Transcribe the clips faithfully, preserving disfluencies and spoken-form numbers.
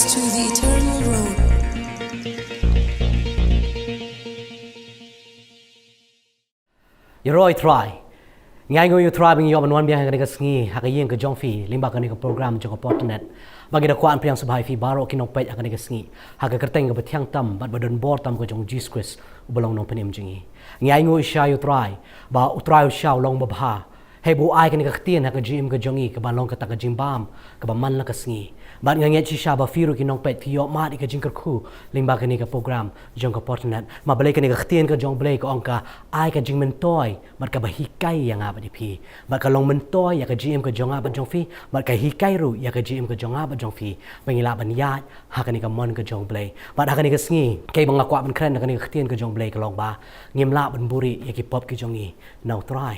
To the eternal road. Ïaroh ïa U Trai. Ngi ainguh ïa U Trai ba ngi ïoh ban wan biang ha kane ka sngi ha ka ïing ka jong phi lyngba kane ka program jong ka Portnet. Ba ngi da kwah ban pdiang sngewbha ïa phi baroh ki nongpeit ha kane ka sngi ha ka kyrteng kaba thiang tam bad ba don bor tam ka jong U Jisu Khrist uba long Nongpynim jong ngi. Ngi ainguh shisha ïa U Trai ba U Trai u shisha u long babha. Hynrei ba u ai kane ka ktien ha ka jingim ka jong ngi kaba long kata ka jingbam kaba man la ka sngi. Bad nga ngeit shisha ba phi ruh ki nongpeit phi ïoh mad ïa ka jingkyrkhu lyngba kane ka program jong ka Portnet. Ma balei kane ka ktien ka jong U Blei ka ong ka ai ka jingmyntoi bad kaba hikai ïa nga bad ïa phi. Bad ka long myntoi ïa ka jingim ka jong nga bad jong phi bad ka hikai ruh ïa ka jingim ka jong nga bad jong phi ba ngi lah ban ïaid ha kane ka mon ka jong U Blei. Bad ha kane ka sngi kaei ba nga kwah ban kren ha kane ka ktien ka jong U Blei ka long ba ngim lah ban buhrieh ïa ki pop ki jong ngi na U Trai.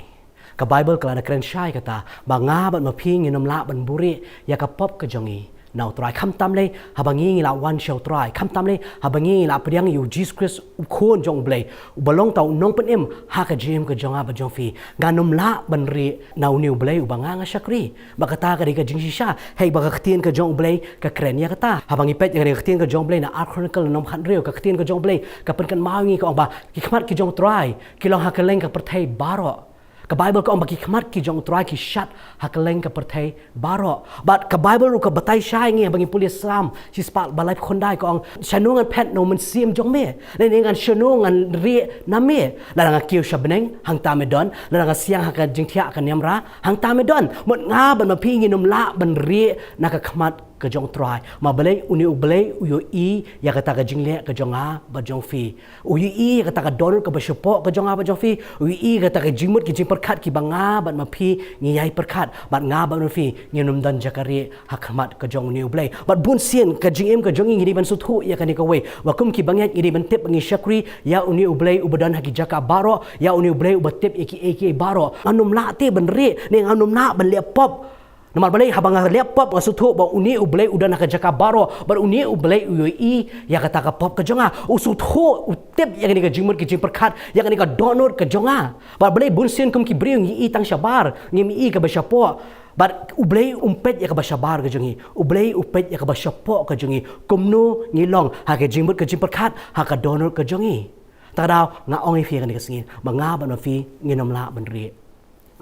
Ka Baibl ka la da kren shai kata ba nga bad ma phi ngin ym lah ban buhrieh ïa ka pop ka jong ngi na U Trai. Khamtam lei haba ngi ngi la wan sha U Trai, khamtam lei haba ngi ngi la pdiang ïa U Jisu Khrist U Khun jong U Blei uba long uta u Nongpynim ha ka jingim ka jong nga bad jong phi, ngan ym lah ban rieh na une U Blei uba nga nga shakri. Ba kata ka dei ka jingshisha. Hynrei ba ka ktien ka jong U Blei ka kren ïa kata. Haba ngi peit ïa ka ktien ka jong U Blei na Ar Chronicle lynnong khathynriew, ka ktien ka jong U Blei ka pynkynmaw ïa ngi ka ong ba ki khmat ki jong U Trai ki long ha kylleng ka pyrthei baroh. Ka Baibl ka ong ba ki khmat ki jong U Trai ki shad ha kylleng ka pyrthei baroh. Bad ka Baibl ruh ka batai shai ïa ngi haba ngi pule Salm shispah ba laiphew khyndai ka ong, shano ngan phet na U Mynsiem jong me? Lane ngan shano ngan rieh na me? Lada nga kiew sha bneng, hangta me don. Lada nga siang ha ka jingthiah ka niamra, hangta me don. Mut nga bad ma phi ngin ym lah ban rieh na ka khmat ka jong U Trai. Ma balei? Une U Blei u ïohi ïa kata ka jingleh ka jong nga bad jong phi. U ïohi ïa kata ka dohnud kaba shapoh ka jong nga bad jong phi. U ïohi ïa kata ka jingmut ki jingpyrkhat kiba nga bad ma phi ngi ïai pyrkhat. Bad nga bad ma phi ngin ym don jaka rieh ha khmat ka jong une U Blei. Bad bunsien ka jingim ka jong ngi ngi dei ban sngewthuh ïa kane kawei. Ba kum ki bangeit ngi dei ban tip ba ngi shakri ïa une U Blei uba don ha ki jaka baroh, ïa une U Blei uba tip ïa kiei kiei baroh. Ngan ym lah te ban rieh, ne ngan ym lah ban leh pop. Namar balei? Haba nga leh pop nga sngewthuh ba une U Blei u don ha ka jaka baroh, bad une U Blei u ïohi ïa kata ka pop ka jong nga. U sngewthuh, u tip ïa kane ka jingmut ki jingpyrkhat, ïa kane ka dohnud ka jong nga. Bad balei bunsien kum ki briew ngi ïohi tang shabar, ngim ïohi kaba shapoh. Bad U Blei um peit ïa kaba shabar ka jong ngi. U Blei u peit ïa kaba shapoh ka jong ngi. Kumno ngi long ha ka jingmut ka jingpyrkhat, ha ka dohnud ka jong ngi. Ta ka daw nga ong ïa phi ha kane ka sngi ba nga bad ma phi ngin ym lah ban rieh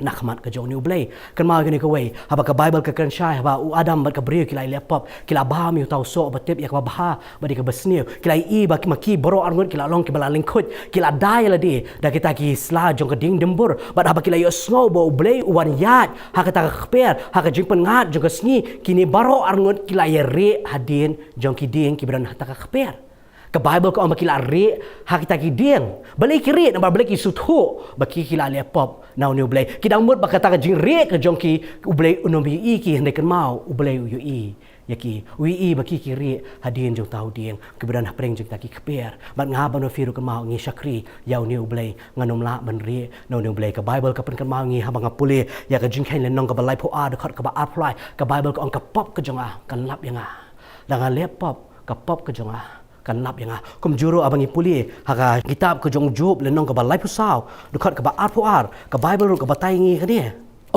na khmat ka jong une U Blei. Kynmaw ïa kane kawei, haba ka Baibl ka kren shai haba u Adam bad ka briew ki la ïaleh pop, ki la bam ïa uta u soh uba tip ïa kaba bha bad ïa kaba sniew. Ki la ïohi ba ki, ma ki baroh arngut ki la long kiba la lyngkhuid, ki la da ïa lade da kita ki sla jong ka dieng dumbur. Bad haba ki la ïohsngew ba U Blei u wan ïaid ha kata ka kper ha ka jingpyngngad jong ka sngi, kine baroh arngut ki la ïarieh hadien jong ki dieng kiba don ha kata ka kper. Ka Baibl ka ong ba ki la rieh ha kita ki dieng. Balei ki rieh? Namar balei? Ki sngewthuh ba ki, ki la leh pop na une U Blei. Ki dang mut ba kata ka jingrieh ka jong ki U Blei un ym ïohi ïa ki, hynrei kynmaw U Blei u ïohi ïa ki. U ïohi ba ki, ki rieh hadien jong uta u dieng kiba don hapdeng jong kita ki kper. Bad nga bad ma phi ruh kynmaw ngi shakri ïa une U Blei, ngan ym lah ban rieh na une U Blei. Ka Baibl ka pynkynmaw ïa ngi haba nga pule ïa ka Jingkheiñ lynnong kaba laiphew ar dkhot kaba arphew lai, ka Baibl ka ong ka pop ka jong nga kan lap ïa nga. Lada nga leh pop, ka pop ka jong nga kan lap ïa nga. Kumjuh ruh haba ngi pule ha ka kitab ka jong u Job lynnong kaba laiphew saw dkhot kaba arphew ar, ka Baibl ruh ka batai ïa ngi kane.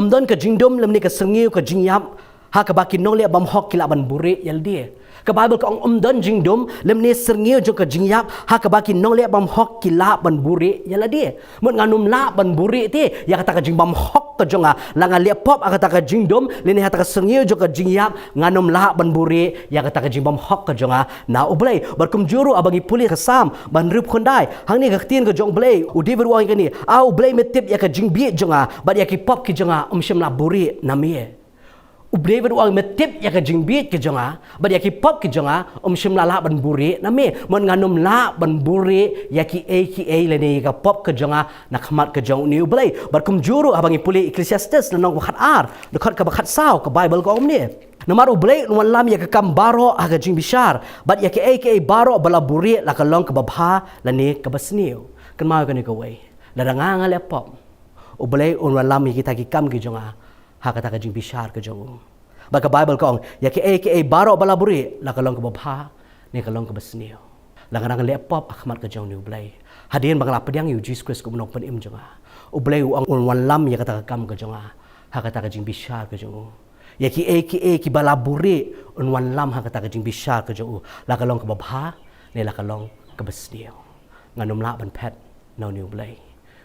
Ym don ka jingdum lymne ka syrngiew ka jingïap ha kaba ki nongleh bymhok ki lah ban buhrieh ïa lade. Ka Baibl ka ong ym don jingdum lymne syrngiew jong ka jingïap ha kaba ki nongleh bymhok ki lah ban buhrieh ïa lade. Mut ngan ym lah ban buhrieh te ïa kata ka jingbymhok ka jong nga. Lada nga leh pop ha kata ka jingdum lane ha kata ka syrngiew jong ka jingïap, ngan ym lah ban buhrieh ïa kata ka jingbymhok ka jong nga na U Blei. Bad kumjuh ruh haba ngi pule ka Salm ba hynriewphew khyndai, hangne ka ktien ka jong U Blei, u David u ong ïa kane, A U Blei, me tip ïa ka jingbieit jong nga, bad ïa ki pop ki jong nga ym shym la buhrieh na me. U David u ong, me tip ïa ka jingbieit ka jong nga, bad ïa ki pop ki jong nga ym shym la lah ban buhrieh na me. Mut ngan ym lah ban buhrieh ïa kiei kiei lane ïa ka pop ka jong nga na khmat ka jong une U Blei. Bad kumjuh ruh haba ngi pule Ecclesiastes lynnong kaba khatar dkhot kaba khatsaw, ka Baibl ka ong kumne, namar U Blei un wallam ïa ka kam baroh ha ka jingbishar, bad ïa kiei kiei baroh ba la buhrieh, la ka long kaba bha lane kaba sniew. Kynmaw ïa kane kawei, lada nga nga leh pop, U Blei un wallam ïa kita ki kam ki jong nga ha kata ka jingbishar ka jong u. Bad ka Baibl ka ong, ïa kiei kiei baroh ba la buhrieh, la ka long kaba bha ne ka long kaba sniew, la nga dang leh pop ha khmat ka jong une U Blei. Hadien ba nga la pdiang ïa U Jisu Khrist kum u Nongpynim jong nga, U Blei u ong un wallam ïa kata ka kam ka jong nga ha kata ka jingbishar ka jong u. Ïa kiei kiei kiba la buhrieh, Un wanlam ha kata ka jingbishar ka jong u, la ka long kaba bha ne la ka long kaba sniew. Ngan ym lah ban phet na une U Blei.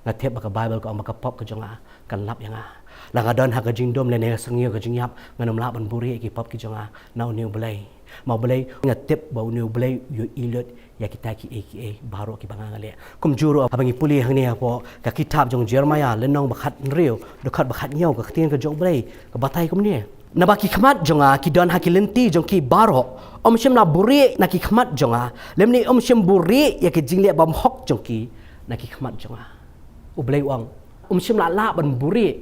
Nga tip ba ka Baibl ka ong ba ka pop ka jong nga kan lap ïa nga. La nga don ha ka jingdum lane ka sngewsih ka jingïap, ngan ym lah ban buhrieh ïa ki pop ki jong nga na une U Blei. Ma U Blei, nga tip ba une U Blei u ïohi lut ïa kita kiei kiei baroh kiba nga nga leh. Kumjuh ruh haba ngi pule hangne hapoh ka kitab jong Jeremaïah lynnong ba khathynriew, dkhot ba khathynñiew, ka ktien ka jong U Blei ka batai kumne: Naba ki khmat jong nga ki don ha ki lynti jong ki baroh. Ym shym la buhrieh na ki khmat jong nga, lymne ym shym buhrieh ïa ki jingleh bymhok jong ki na ki khmat jong nga. U Blei u ong, ym shym la lah ban buhrieh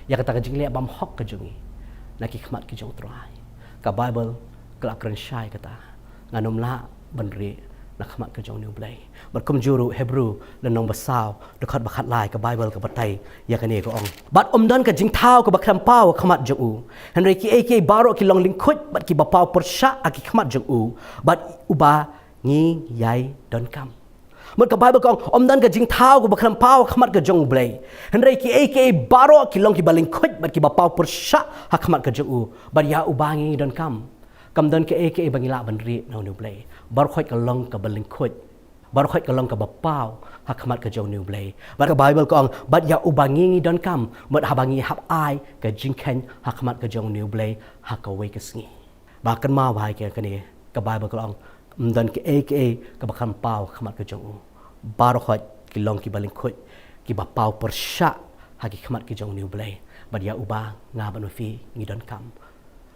ïa kata ka jingleh bymhok ka jong ngi na ki khmat ki jong U Trai. Ka Baibl ka la kren shai kata. Ngan ym lah ban rieh na khmat ka jong une U Blei. Bad kumjuh ruh Hebru lynnong ba saw, dkhot ba khatlai, ka Baibl ka batai ïa kane, ka ong: Bad ym don ka jingthaw kaba khlem paw ha khmat jong u. Hynrei kiei kiei baroh ki long lyngkhuit bad kiba paw pyrshah ha ki khmat jong u, bad uba ngi ïai donkam. Mut ka Baibl ka ong, ym don ka jingthaw kaba khlem paw ha khmat ka jong U Blei. Hynrei kiei kiei baroh ki long kiba lyngkhuit bad kiba paw pyrshah ha khmat ka jong u, bad ïa uba ngi donkam. Kam don kiei kiei ba ngi lah ban rieh na une U Blei. Baroh khoit ka long kaba lyngkhuit. Baroh khoit ka long kaba paw ha khmat ka jong une U Blei. Bad ka Baibl ka ong, bad ïa uba ngi ngi donkam, mut haba ngi hap ai ka jingkheiñ ha khmat ka jong une U Blei ha kawei ka sngi. Ba kynmaw bha ïa kane, ka Baibl ka ong, ym don kiei kiei kaba khlem paw ha khmat ka jong u. Baroh khoit ki long kiba lyngkhuit, kiba paw pyrshah ha ki khmat ki jong une U Blei. Bad ïa uba nga bad ma phi ngi donkam.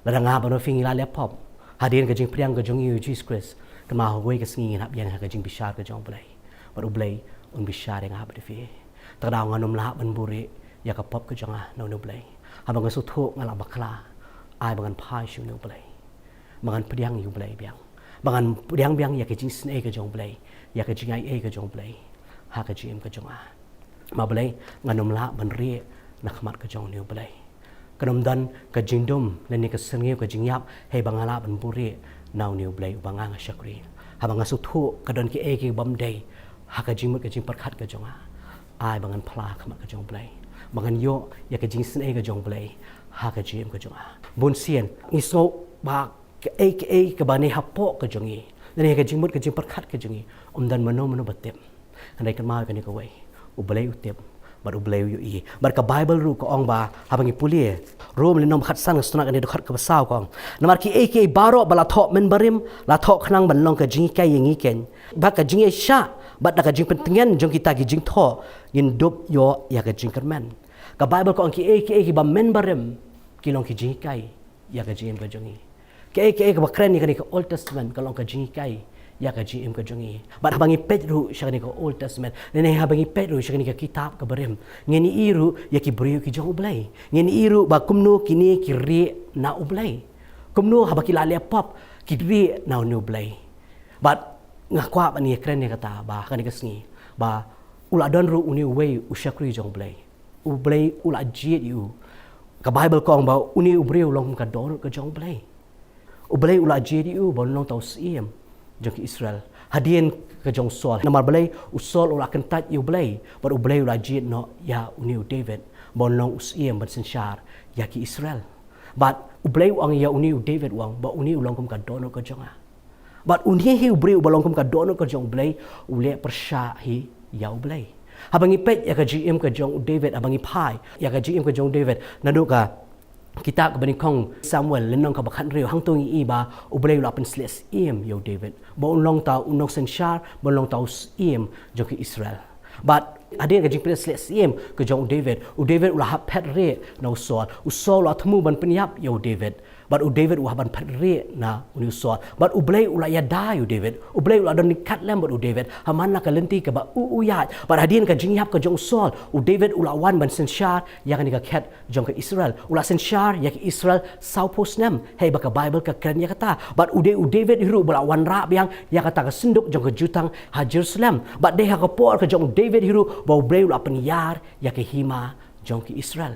Lada nga bad ma phi ngi la leh pop, hadien ka jingpdiang ka jong ngi ïa U Jisu Khrist, kynmaw ha kawei ka sngi ngin hap ïeng ha ka jingbishar ka jong U Blei. Bad U Blei un bishar ïa nga bad ïa phi. Te ka daw ngan ym lah ban buhrieh ïa ka pop ka jong nga na une U Blei. Haba nga sngewthuh nga la bakla, ai ba ngan phai sha une U Blei. Ba ngan pdiang ïa U Blei biang. Ba ngan pdiang biang ïa ka jingisynei ka jong U Blei, ïa ka jingaiei ka jong U Blei ha ka jingim ka jong nga. Ma Blei, ngan ym lah ban rieh na khmat ka jong une U Blei. Kan ym don ka jingdum lane ka sngewsih ka jingïap, hei ba nga lah ban buhrieh na une U Blei uba nga nga shakri. Haba nga sngewthuh ka don kiei kiei bym dei ha ka jingmut ka jingpyrkhat ka jong nga, ai ba ngan phla ha khmat ka jong U Blei. Ba ngan ïoh ïa ka jingisynei ka jong U Blei ha ka jingim ka jong nga. Bun sien ngi sngew ba kaei kaei kaba ne hapoh ka jong ngi, ne ka jingmut ka jingpyrkhat ka jong ngi, ym don mano mano ba tip. Hynrei kynmaw ïa kane kawei, U Blei u tip, bad U Blei u ïohi. Bad ka Baibl ruh ka ong ba, haba ngi pule Rom lynnong ba khatsan, nga sngewtynnat kane dkhot kaba saw, ka ong: Namar kiei kiei baroh ba la thoh mynbarim, la thoh khnang ban long ka jinghikai ïa ngi keiñ, ba ka jingïaishah bad da ka jingpyntngen jong kita ki jingthoh ngin dup ïoh ïa ka jingkyrmen. Ka Baibl ka ong kiei kiei kiba mynbarim ki long ki jinghikai ïa ka jingim ka jong ngi. Kaei kaei kaba kren ïa kane ka Old Testament ka long ka jinghikai ïa ka jingim ka jong ngi. Bad haba ngi peit ruh sha kane ka Old Testament, ne ne haba ngi peit ruh sha kane ka kitab kaba rim, ngin ïohi ruh ïa ki briew ki jong U Blei. Ngin ïohi ruh ba kumno kine ki rieh na U Blei. Kumno haba ki la leh pop ki rieh na une U Blei. Bad nga kwah ban ïakren ïa kata ba ha kane ka sngi, ba u la don ruh une uwei u shakri jong U Blei. U Blei u la jied ïa u. Ka Baibl ka ong ba une u briew u long kum ka dohnud ka jong U Blei. U Blei u la jied ïa u ba un long uta u syiem jong ki Israel hadien ka jong u Saul. Namar balei? U Saul u la kyntait ïa U Blei, bad U Blei u la jied noh ïa une u David ba un long u syiem ban synshar ïa ki Israel. Bad U Blei u ong ïa une u David, u ong ba une u long kum ka dohnud ka jong nga. Bad une hi u briew uba long kum ka dohnud ka jong U Blei u leh pyrshah hi ïa U Blei. Haba ngi peit ïa ka jingim ka jong u David, haba ngi phai ïa ka jingim ka jong u David naduh ka kitab kaba nyngkong Samuel lynnong kaba khathynriew, hangto ngi ïohi ba U Blei u la pynsleh syiem ïa u David ba un long uta u nongsynshar, ba un long uta u syiem jong ki Israel. Bad hadien ka jingpynsleh syiem ka jong u David, u David u la hap phet rieh na u Saul. U Saul u la thmu ban pynïap ïa u David. Bad u David u hap ban phet rieh na une u Saul. Bad U Blei u la ïada ïa u David. U Blei u la don ryngkat lem bad u David ha man la ka lynti kaba u u ïaid. Bad hadien ka jingïap ka jong u Saul, u David u la wan ban synshar ïa kane ka khet jong ka Israel. U la synshar ïa ki Israel sawphew snem. Hei ba ka Baibl ka kren ïa kata. Bad u dei u David hi ruh ba la wanrah biang ïa kata ka synduk jong ka jutang ha Jerusalem. Bad dei ha ka por ka jong u David hi ruh ba U Blei u la pynïar ïa ka hima jong ki Israel.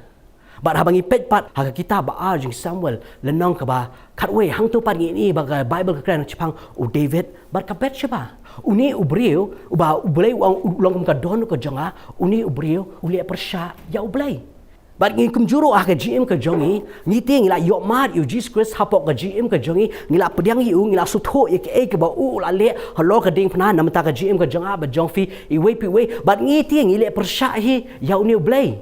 Bad haba ngi peit pat ha ka kitab ba ar jong Samuel lynnong kaba khatwei, hangto pat ngi ïohi ba ka Baibl ka kren shaphang u David bad ka Bathsheba. Une u briew uba U Blei u ong u long kum ka dohnud ka jong nga, une u briew u leh pyrshah ïa U Blei. Bad ngi kumjuh ruh ha ka jingim ka jong ngi, ngi te ngi la ïohmad ïa u Jisu Khrist hapoh ka jingim ka jong ngi, ngi la pdiang ïa u, ngi la sngewthuh ïa kaei kaba u la leh halor ka diengphna namar ka jingim ka jong nga bad jong phi iwei pa iwei. Bad ngi te ngi leh pyrshah hi ïa une u Blei.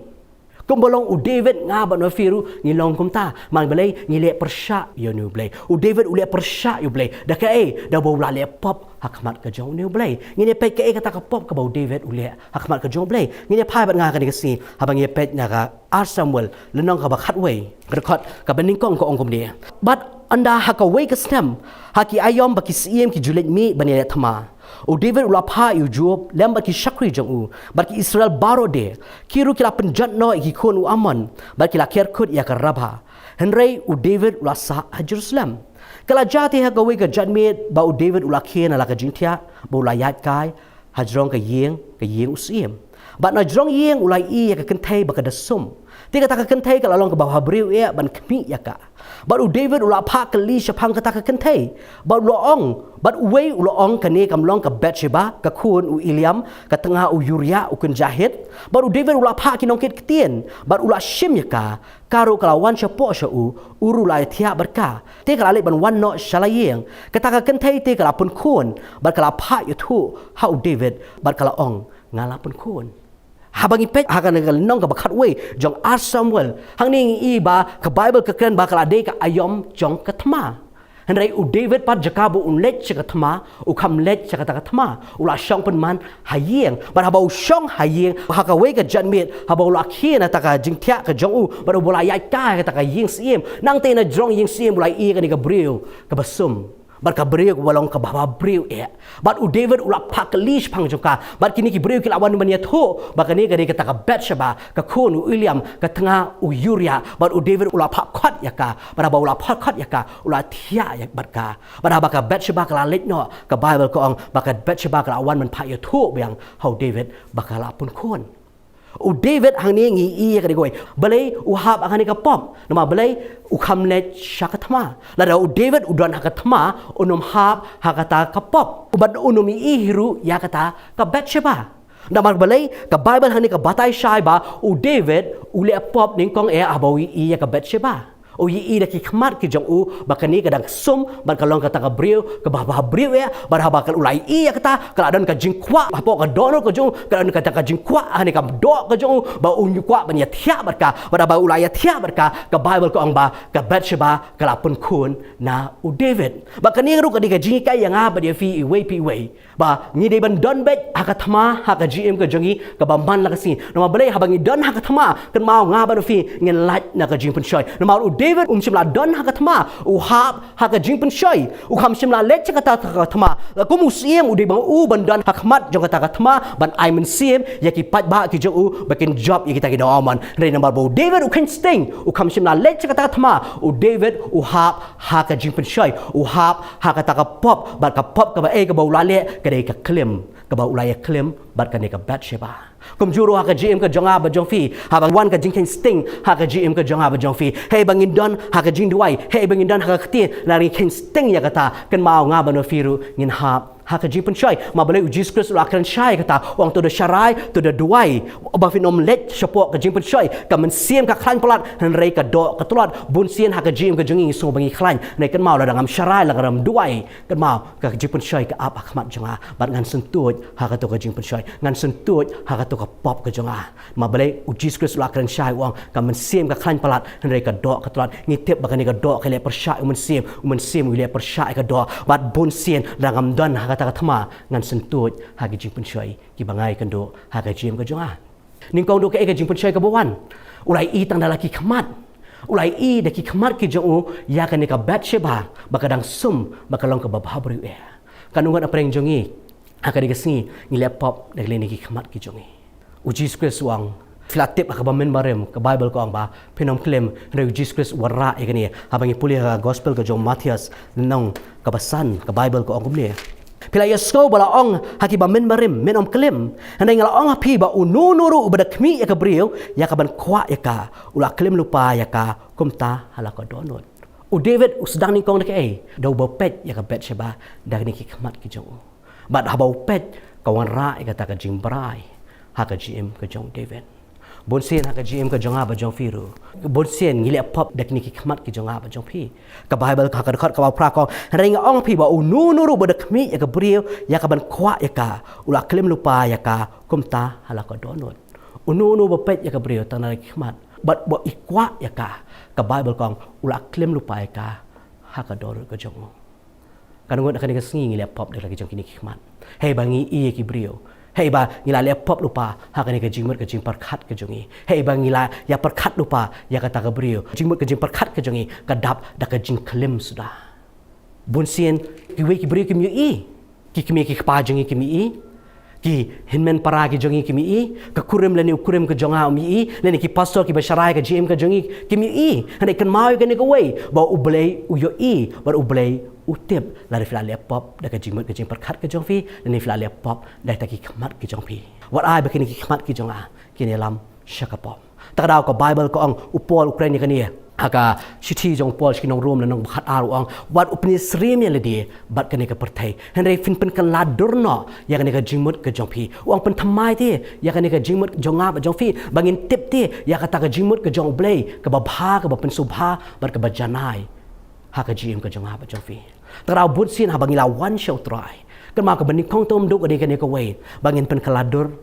Kumba long u David, nga bad phi ruh ngi long kumta. Namar balei? Ngi leh pyrshah ïa une u Blei. U David u leh pyrshah ïa u Blei. Da kaei? Da ba u la leh pop ha khmat ka jong une u Blei. Ngin ïa peit kaei kata ka pop kaba u David u leh ha khmat ka jong u Blei. Ngin ïa phai bad nga kane ka sngi haba ngi ïa peit na ka Ar Samuel lynnong kaba khatwei, ka dkhot kaba nyngkong ka ong kumne: Bad ynda ha kawei ka snem, ha ki aïom ba ki syiem ki ju leit mih ban ïaleh thma, u David u la phah ïa u Joab lem bad ki shakri jong u, bad ki Israel baroh de, ki ruh ki la pynjot noh ïa ki khun u Ammon, bad ki la kyrkhu ïa ka Rabba. Hynrei u David u la sah ha Jerusalem. Ka la jia te ha kawei ka janmiet ba u David u la khie na la ka jingthiah, ba u la ïaid kai hajrong ka ïing, ka ïing u syiem. Bad na jrong ïing u la ïohi ïa ka kynthei ba ka da sum. Te kata ka kynthei ka la long kaba bhabriew eh ban khmih ïa ka. Bad u David u la phah kylli shaphang kata ka kynthei. Bad u la ong, bad uwei u la ong, kane kam long ka Bathsheba, ka khun u Eliam, ka tnga u Uriah u kynja Hit. Bad u David u la phah ki nongkit ktien. Bad u la shim ïa ka. Ka ruh ka la wan shapoh sha u, u ruh u la ïathiah bad ka. Te ka la leit ban wan noh sha la ïing. Kata ka kynthei te ka la pynkhun, bad ka la phah ïathuh ha u David, bad ka la ong, nga la pynkhun. Haba ngi peit ha kane ka lynnong kaba khatwei jong Ar Samuel, hangne ngi ïohi ba ka Baibl ka kren ba ka la dei ka aïom jong ka thma. Hynrei u David pat, jaka ba un leit sha ka thma, u kham leit sha kata ka thma, u la shong pynman ha ïing. Bad haba u shong ha ïing, ha kawei ka janmiet, haba u la khie na kata ka jingthiah ka jong u, bad u ba la ïaid kai ha kata ka ïing syiem, nangta na jrong ïing syiem u la ïohi ïa kane ka briew kaba sum. Bad ka briew kaba long kaba bhabriew eh. Bad u David u la phah kylli shaphang jong ka. Bad kine ki briew ki la wan ban ïathuh ba kane ka dei kata ka Bathsheba, ka khun u Eliam, ka tnga u Uriah. Bad u David u la phah khot ïa ka. Bad haba u la phah khot ïa ka, u la thiah ïa bad ka. Bad haba ka Bathsheba ka la leit noh, ka Baibl ka ong ba ka Bathsheba ka la wan ban phah ïathuh biang ha u David ba ka la pynkhun. U David hangne ngi ïohi ïa kane kawei. Balei u hap ha kane ka pop? Namar balei? U kham leit sha ka thma. Lada u David u don ha ka thma, un ym hap ha kata ka pop. Bad un ym ïohi hi ruh ïa kata ka Bathsheba. Namar balei? Ka Baibl hangne ka batai shai ba u David u leh pop nyngkong eh haba u ïohi ïa ka Bathsheba. U ïohi da ki khmat ki jong u ba kane ka dang sum, bad ka long kata ka briew kaba bhabriew eh. Bad haba ka, u la ïohi ïa kata, ka la don ka jingkwah hapoh ka dohnud ka jong u, ka la don kata ka jingkwah hangne ka doh ka jong u, ba un kwah ban ïathiah bad ka. Bad haba u la ïathiah bad ka, ka Baibl ka ong ba ka Bathsheba ka la pynkhun na u David. Bad kane ruh ka dei ka jinghikai ïa nga bad ïa phi iwei pa iwei. Ba ngi dei ban don beit ha ka thma ha ka jingim ka jong ngi kaba man la ka sngi. Namar balei? Haba ngi don ha ka thma, kynmaw, nga bad phi ngin lait na ka jingpynshoi. Namar u David um shym la don ha ka thma, u hap ha ka jingpynshoi. U kham shym la leit sha kata ka thma. La kum u syiem u dei ba u ban don ha khmat jong kata ka thma ban ai mynsiem ïa ki paidbah ki jong u ba kin jop ïa kita ki nong Ammon. Hynrei namar ba u David u kheiñ sting, u kham shym la leit sha kata ka thma, u David u hap ha ka jingpynshoi, u hap ha kata ka pop, bad ka pop kaba ei kaba u la leh, ka dei ka klim kaba u la ïa klim bad kane ka Bathsheba. Kumjuh ruh ha ka jingim ka jong nga bad jong phi, haba wan ka jingkheiñ sting ha ka jingim ka jong nga bad jong phi, hei ba ngin don ha ka jingduwai, hei ba ngin don ha ka ktien, lada ngi kheiñ sting ïa kata, kynmaw, nga bad phi ruh ngin hap ha ka jingpynshoi. Namar balei? U Jisu Khrist u la kren shai ïa kata, u ong, to da sharai, to da duwai, ba phin ym leit shapoh ka jingpynshoi. Ka mynsiem ka khlaiñ palat, hynrei ka doh ka tlot. Bun sien ha ka jingim ka jong ngi ngi sngew ba ngi khlaiñ, hynrei kynmaw, lada ngam sharai, lada ngam duwai, kynmaw, ka jingpynshoi ka ap ha khmat jong nga, bad ngan sngewthuh ha kato ka jingpynshoi, ngan sngewthuh ha kato ka pop ka jong nga. Namar balei? U Jisu Khrist u la kren shai, u ong, ka mynsiem ka khlaiñ palat, hynrei ka doh ka tlot. Ngi tip ba kane ka doh ka leh pyrshah ïa u mynsiem, u mynsiem u leh pyrshah ïa ka doh. Bad bun sien lada ngam don ha kata ka thma, ngan sngewthuh ha ka jingpynshoi kiba nga ïakynduh ha ka jingim ka jong nga. Nyngkong, to kaei ka jingpynshoi kaba wan? U la ïohi tang da la ki khmat. U la ïohi da ki khmat ki jong u ïa kane ka Bathsheba ba ka dang sum, ba ka long kaba bhabriew eh. Katno ngut na pdeng jong ngi ha kane ka sngi ngi leh pop da lade ki khmat ki jong ngi? U Jisu Khrist u ong, phi la tip ha kaba mynbarim, ka Baibl ka ong ba phin ym klim, hynrei u Jisu Khrist u wanrah ïa kane. Haba ngi pule ha ka Gospel ka jong u Mathaios, lynnong kaba san, ka Baibl ka ong kumne: Phi la ïohsngew ba la ong ha kiba mynbarim, men ym klim. Hynrei nga la ong ha phi ba uno uno ruh uba da khmih ïa ka briew ïa kaban kwah ïa ka, u la klim lypa ïa ka kumta ha la ka dohnud. U David u sdang nyngkong da kaei? Da uba peit ïa ka Bathsheba da kine ki khmat ki jong u. Bad haba u peit, ka wanrah ïa kata ka jingbrai ha ka jingim ka jong u David. Bun sien ha ka jingim ka jong nga bad jong phi ruh, bun sien ngi leh pop da kine ki khmat ki jong nga bad jong phi. Ka Baibl ha ka dkhot kaba phra ka ong, hynrei nga ong ha phi ba uno uno ruh uba da khmih ïa ka briew ïa kaban kwah ïa ka, u la klim lypa ïa ka kumta ha la ka dohnud. Uno uno uba peit ïa ka briew tang na ki khmat bad uba kwah ïa ka, ka Baibl ka ong u la klim lypa ïa ka ha ka dohnud ka jong u. Katno ngut ha kane ka sngi ngi leh pop da la ki jong kine ki khmat? Hei ba ngi ïa ki briew, hei ba ngi la leh pop lypa ha kane ka jingmut ka jingpyrkhat ka jong ngi, hei ba ngi la ïa pyrkhat lypa ïa kata ka briew. Jingmut ka jingpyrkhat ka jong ngi ka dap da ka jingklim suda. Bun sien kiwei ki briew kim ïohi, ki kmie ki kpa jong ngi kim ïohi, ki hynmen para ki jong ngi kim ïohi, ka kurim lane u kurim ka jong nga um ïohi, lane ki pastor kiba sharai ka jingim ka jong ngi kim ïohi. Hynrei kynmaw ïa kane kawei, ba U Blei u ïohi bad U Blei u tip lada phi la leh pop da ka jingmut ka jingpyrkhat ka jong phi lane phi la leh pop da kita ki khmat ki jong phi. Wat ai ba kine ki khmat ki jong nga kin ïalam sha ka pop. Ta ka daw ka Baibl ka ong, u Paul u kren ïa kane ha ka shithi jong u Paul sha ki nong Rom lynnong ba khatar, u ong, wat u pynïasyriem ïa lade bad kane ka pyrthei, hynrei phin pynkylla dur noh ïa kane ka jingmut ka jong phi. U ong pynthymmai te ïa kane ka jingmut jong nga bad jong phi, ba ngin tip te ïa kata ka jingmut ka jong U Blei kaba bha, kaba pynsngewbha bad kaba janai ha ka jingim ka jong nga bad jong phi. Ta ka daw bun sien haba ngi la wan sha U Trai, kynmaw kaba nyngkong te um duh ka dei kane kawei, ba ngin pynkylla dur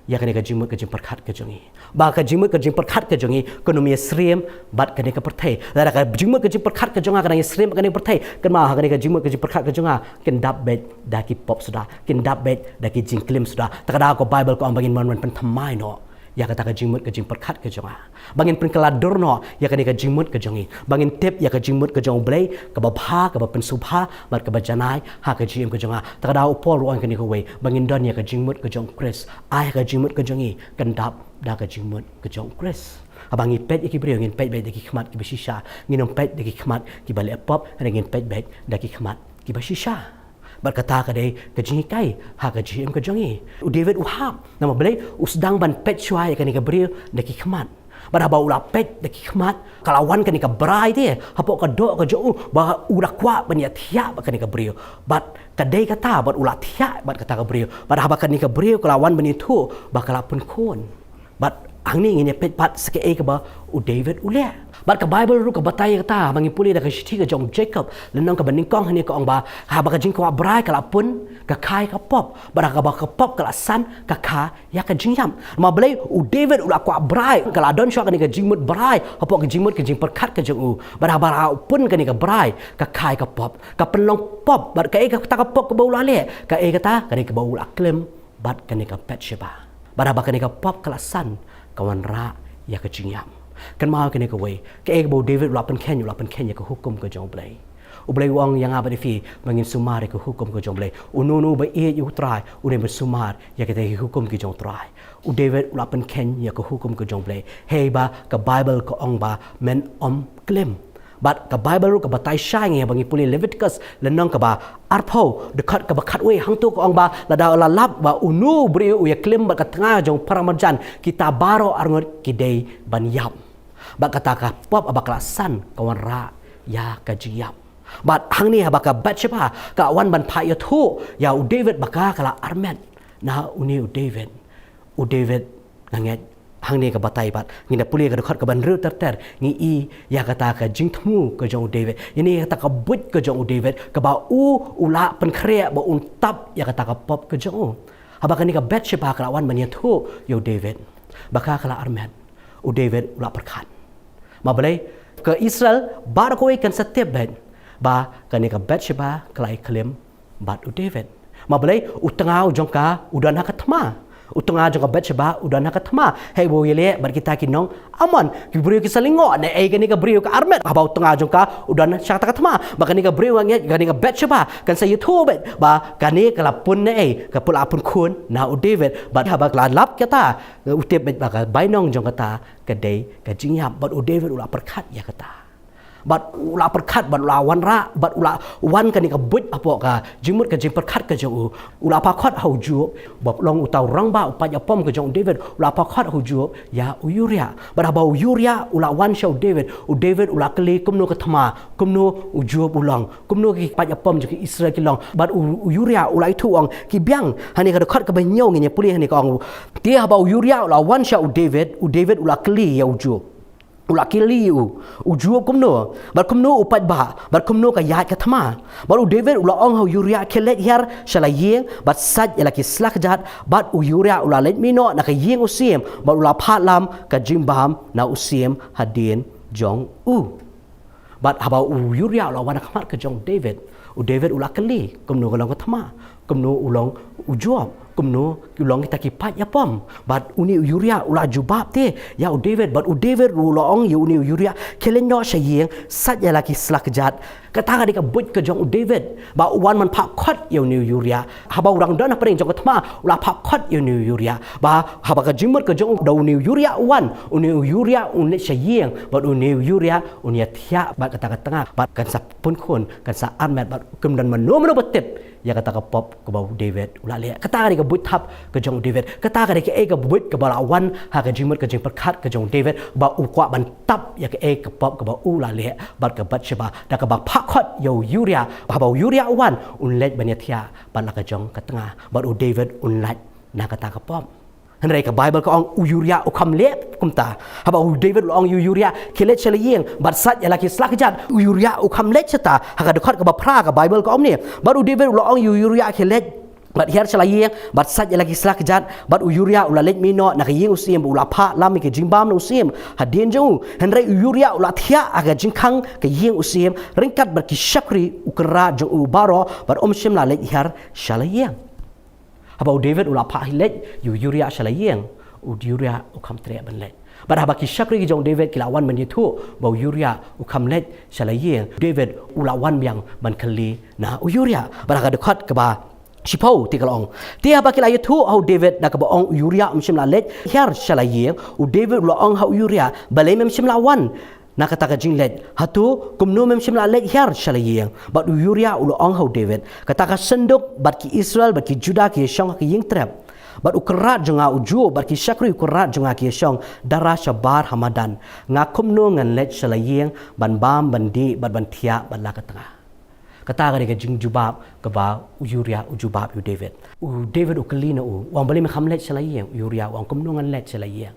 ïa kane ka jingmut ka jingpyrkhat ka jong ngi. Ba ka jingmut ka jingpyrkhat ka jong ngi kan ym ïasyriem bad kane ka pyrthei. Lada ka jingmut ka jingpyrkhat ka jong nga ka dang ïasyriem bad kane ka pyrthei, kynmaw ha kane ka jingmut ka jingpyrkhat ka jong nga kin dap beit da ki pop suda, kin dap beit da ki jingklim suda. Ta ka daw ka Baibl ka ong ba ngin wan wan pynthymmai noh ïa kata ka jingmut ka jingpyrkhat ka jong nga, ba ngin pynkylla dur noh ïa kane ka jingmut ka jong ngi, ba ngin tip ïa ka jingmut ka jong U Blei kaba bha, kaba pynsngewbha bad kaba janai ha ka jingim ka jong nga. Ta ka daw u Paul u ong kane kawei, ba ngin don ïa ka jingmut ka jong U Khrist. Ai ha ka jingmut ka jong ngi kan dap da ka jingmut ka jong U Khrist. Haba ngi peit ïa ki briew ngin peit beit da ki khmat kiba shisha, ngin ym peit da ki khmat kiba leh pop, hynrei ngin peit beit da ki khmat kiba shisha. Bad kata ka dei ka jinghikai ha ka jingim ka jong ngi. U David u hap, namar balei? U sdang ban peit shuwa ïa kane ka briew da ki khmat. Bad haba u la peit da ki khmat, ka la wan kane ka brai te hapoh ka doh ka jong u, ba u la kwah ban ïathiah bad kane ka briew. Bad ka dei kata, bad u la thiah bad kata ka briew. Bad haba kane ka briew ka la wan ban ïathuh ba ka la pynkhun, bad hangne ngin ïa peit pat sa kaei kaba u David u leh. Bad ka Baibl ruh ka batai ïa kata, haba ngi pule da ka shithi ka jong u Jakob lynnong kaba nyngkong, hangne ka ong ba haba ka jingkwah brai ka la pun, ka kha ïa ka pop. Bad haba ka pop ka la san, ka kha ïa ka jingïap. Namar balei? U David u la kwah brai, ka la don shuwa kane ka jingmut brai hapoh ka jingmut ka jingpyrkhat ka jong u. Bad haba la pun kane ka brai, ka kha ïa ka pop, ka pynlong pop. Bad kaei kata ka pop kaba u la leh? Kaei kata? Kane kaba u la klim bad kane ka Bathsheba. Bad haba kane ka pop ka la san, ka wanrah ïa ka jingïap. Kynmaw kane kawei, kaei kaba u David u la pynkheiñ? U la pynkheiñ ïa ka hukum ka jong U Blei. U Blei u ong ïa nga bad ïa phi ba ngin sumar ïa ka hukum ka jong U Blei. Uno uno uba ïeit ïa U Trai un dei ban sumar ïa kita ki hukum ki jong U Trai. U David u la pynkheiñ ïa ka hukum ka jong U Blei, hei ba ka Baibl ka ong ba men ym klim. Bad ka Baibl ruh ka batai shai ngi haba ngi pule Leviticus lynnong kaba arphew, dkhot kaba khatwei, hangto ka ong ba lada la lap ba uno u briew u ïaklim bad ka tnga jong paramarjan, kita baroh arngut ki dei ban ïap. Bad kata ka pop haba ka la san, ka wanrah ïa ka jingïap. Bad hangne haba ka Bathsheba ka la wan ban phah ïathuh ïa u David ba ka, ka la armet na une u David. U David, nga ngeit, hangne ka batai bad ngin da pule ka dkhot kaba hynriew ter ter, ngi i ïa kata ka jingthmu ka jong u David, ïa kata ka buit ka jong u David, kaba u, u la pynkhreh ba un tap ïa kata ka pop ka jong u. Haba kane ka Bathsheba ka la wan ban ïathuh ïa u David ba ka, ka la armet, u David u la pyrkhat. Namar balei? Ka Israel baroh kawei kan sa tip beit ba kane ka Bathsheba ka la ïaklim bad u David. Namar balei? U tnga u jong ka u don ha ka thma. U tnga jong ka Bathsheba u don ha ka thma. Hei ba u ïaleh bad kita ki nong Ammon, ki briew ki sa lyngngoh, naei kane ka briew ka armet haba u tnga jong ka u don sha kata ka thma. Ba kane ka briew, nga ngeit, kane ka Bathsheba kan sa ïathuh beit ba kane ka la pun naei, ka pun, la pynkhun na u David. Bad haba ka la lap kata, u tip beit ba ka bainong jong kata ka dei ka jingïap, bad u David u la pyrkhat ïa kata. Bad u la pyrkhat, bad u la wanrah, bad u la wan kane ka buit hapoh ka jingmut ka jingpyrkhat ka jong u. U la phah khot ha u Joab, ba long uta u rangbah u paid ïapom ka jong u David, u la phah khot ha u Joab ïa u Uriah. Bad haba u Uriah u la wan sha u David, u David u la kylli kumno ka thma, kumno u Joab u long, kumno ki paid ïapom jong ki Israel ki long. Bad u, u Uriah u la ïathuh, u ong, ki biang. Hangne ka dkhot kaba hynñiew ngin ïa pule, hangne ka ong: Te haba u Uriah u la wan sha u David, u David u la kylli ïa u Joab. U la kylli ïa u, u Joab kumno, bad kumno u paidbah, bad kumno ka ïaid ka thma. Bad u David u la ong ha u Uriah, khie leit hiar sha la ïing, bad sait ïa la ki sla kjat. Bad u Uriah u la leit mih noh na ka ïing u syiem, bad u la phah lam ka jingbam na u syiem hadien jong u. Bad haba u Uriah u la wan ha khmat ka jong u David, u David u la kylli kumno ka long ka thma, kumno u long u Joab, kumno u long kita ki paid ïapom. Bad une u Uriah u la jubab te ïa u David, bad u David u la ong ïa une u Uriah, khie leit noh sha ïing, sait ïa la ki sla kjat. Kata ka dei ka buit ka jong u David, ba u wan ban phah khot ïa une u Uriah. Haba u dang don hapdeng jong ka thma, u la phah khot ïa une u Uriah. Ba haba ka jingmut ka jong u, da une u Uriah u wan, une u Uriah un leit sha ïing, bad une u Uriah un ïathiah bad kata ka tnga, bad kan sa pun khun, kan sa armet, bad kim don mano mano ba tip ïa kata ka pop kaba u David u la leh. Kata ka dei ka buit thap ka jong u David. Kata ka dei kaei ka buit kaba la wan ha ka jingmut ka jingpyrkhat ka jong u David, ba u kwah ban tap ïa kaei ka pop kaba u la leh bad ka Bathsheba, da kaba phah khot ïa u Uriah, haba u Uriah u wan, un leit ban ïathiah bad la ka jong ka tnga, bad u David un lait na kata ka pop. Hynrei ka Baibl ka ong u Uriah u kham leh kumta. Haba u David u la ong ïa u Uriah, khie leit sha la ïing, bad sait ïa la ki sla kjat, u Uriah u kham leit shata. Ha ka dkhot kaba phra ka Baibl ka ong kumne: Bad u David u la ong ïa u Uriah, khie leit, bad hiar sha la ïing, bad sait ïa la ki sla kjat. Bad u Uriah u la leit mih noh na ka ïing u syiem, bad u la phah lam ïa ka jingbam na u syiem hadien jong u. Hynrei u Uriah u la thiah ha ka jingkhang ka ïing u syiem, ryngkat bad ki shakri u kynrad jong u baroh, bad um shym la leit hiar sha la ïing. Haba u David u la phah leit ïa u Uriah sha la ïing, u Uriah u kham treh ban leit. Bad haba ki shakri ki jong u David ki la wan ban ïathuh ba u Uriah u kham leit sha la ïing, u David u la wan biang ban kylli na u Uriah. Bad ha ka dkhot kaba shiphew te ka la ong: Te haba ki la ïathuh ha u David da kaba ong u Uriah um shym la leit hiar sha la ïing, u David u la ong ha u Uriah, balei mem shym la wan na kata ka jingleit? Hato kumno mem shym la leit hiar sha la ïing? Bad u Uriah u la ong ha u David, kata ka synduk bad ki Israel bad ki Judah ki ïashong ha ka ïing trep. Bad u kynrad jong nga u Joab bad ki shakri u kynrad jong nga ki ïashong dara shabar ha madan. Nga kumno ngan leit sha la ïing ban bam, ban dih, bad ban thiah bad la ka tnga? Kata ka dei ka jingjubab kaba u Uriah u jubab ïa u David. U David u kylli na u, u ong, balei me kham leit sha la ïing? U Uriah u ong, kumno ngan leit sha la ïing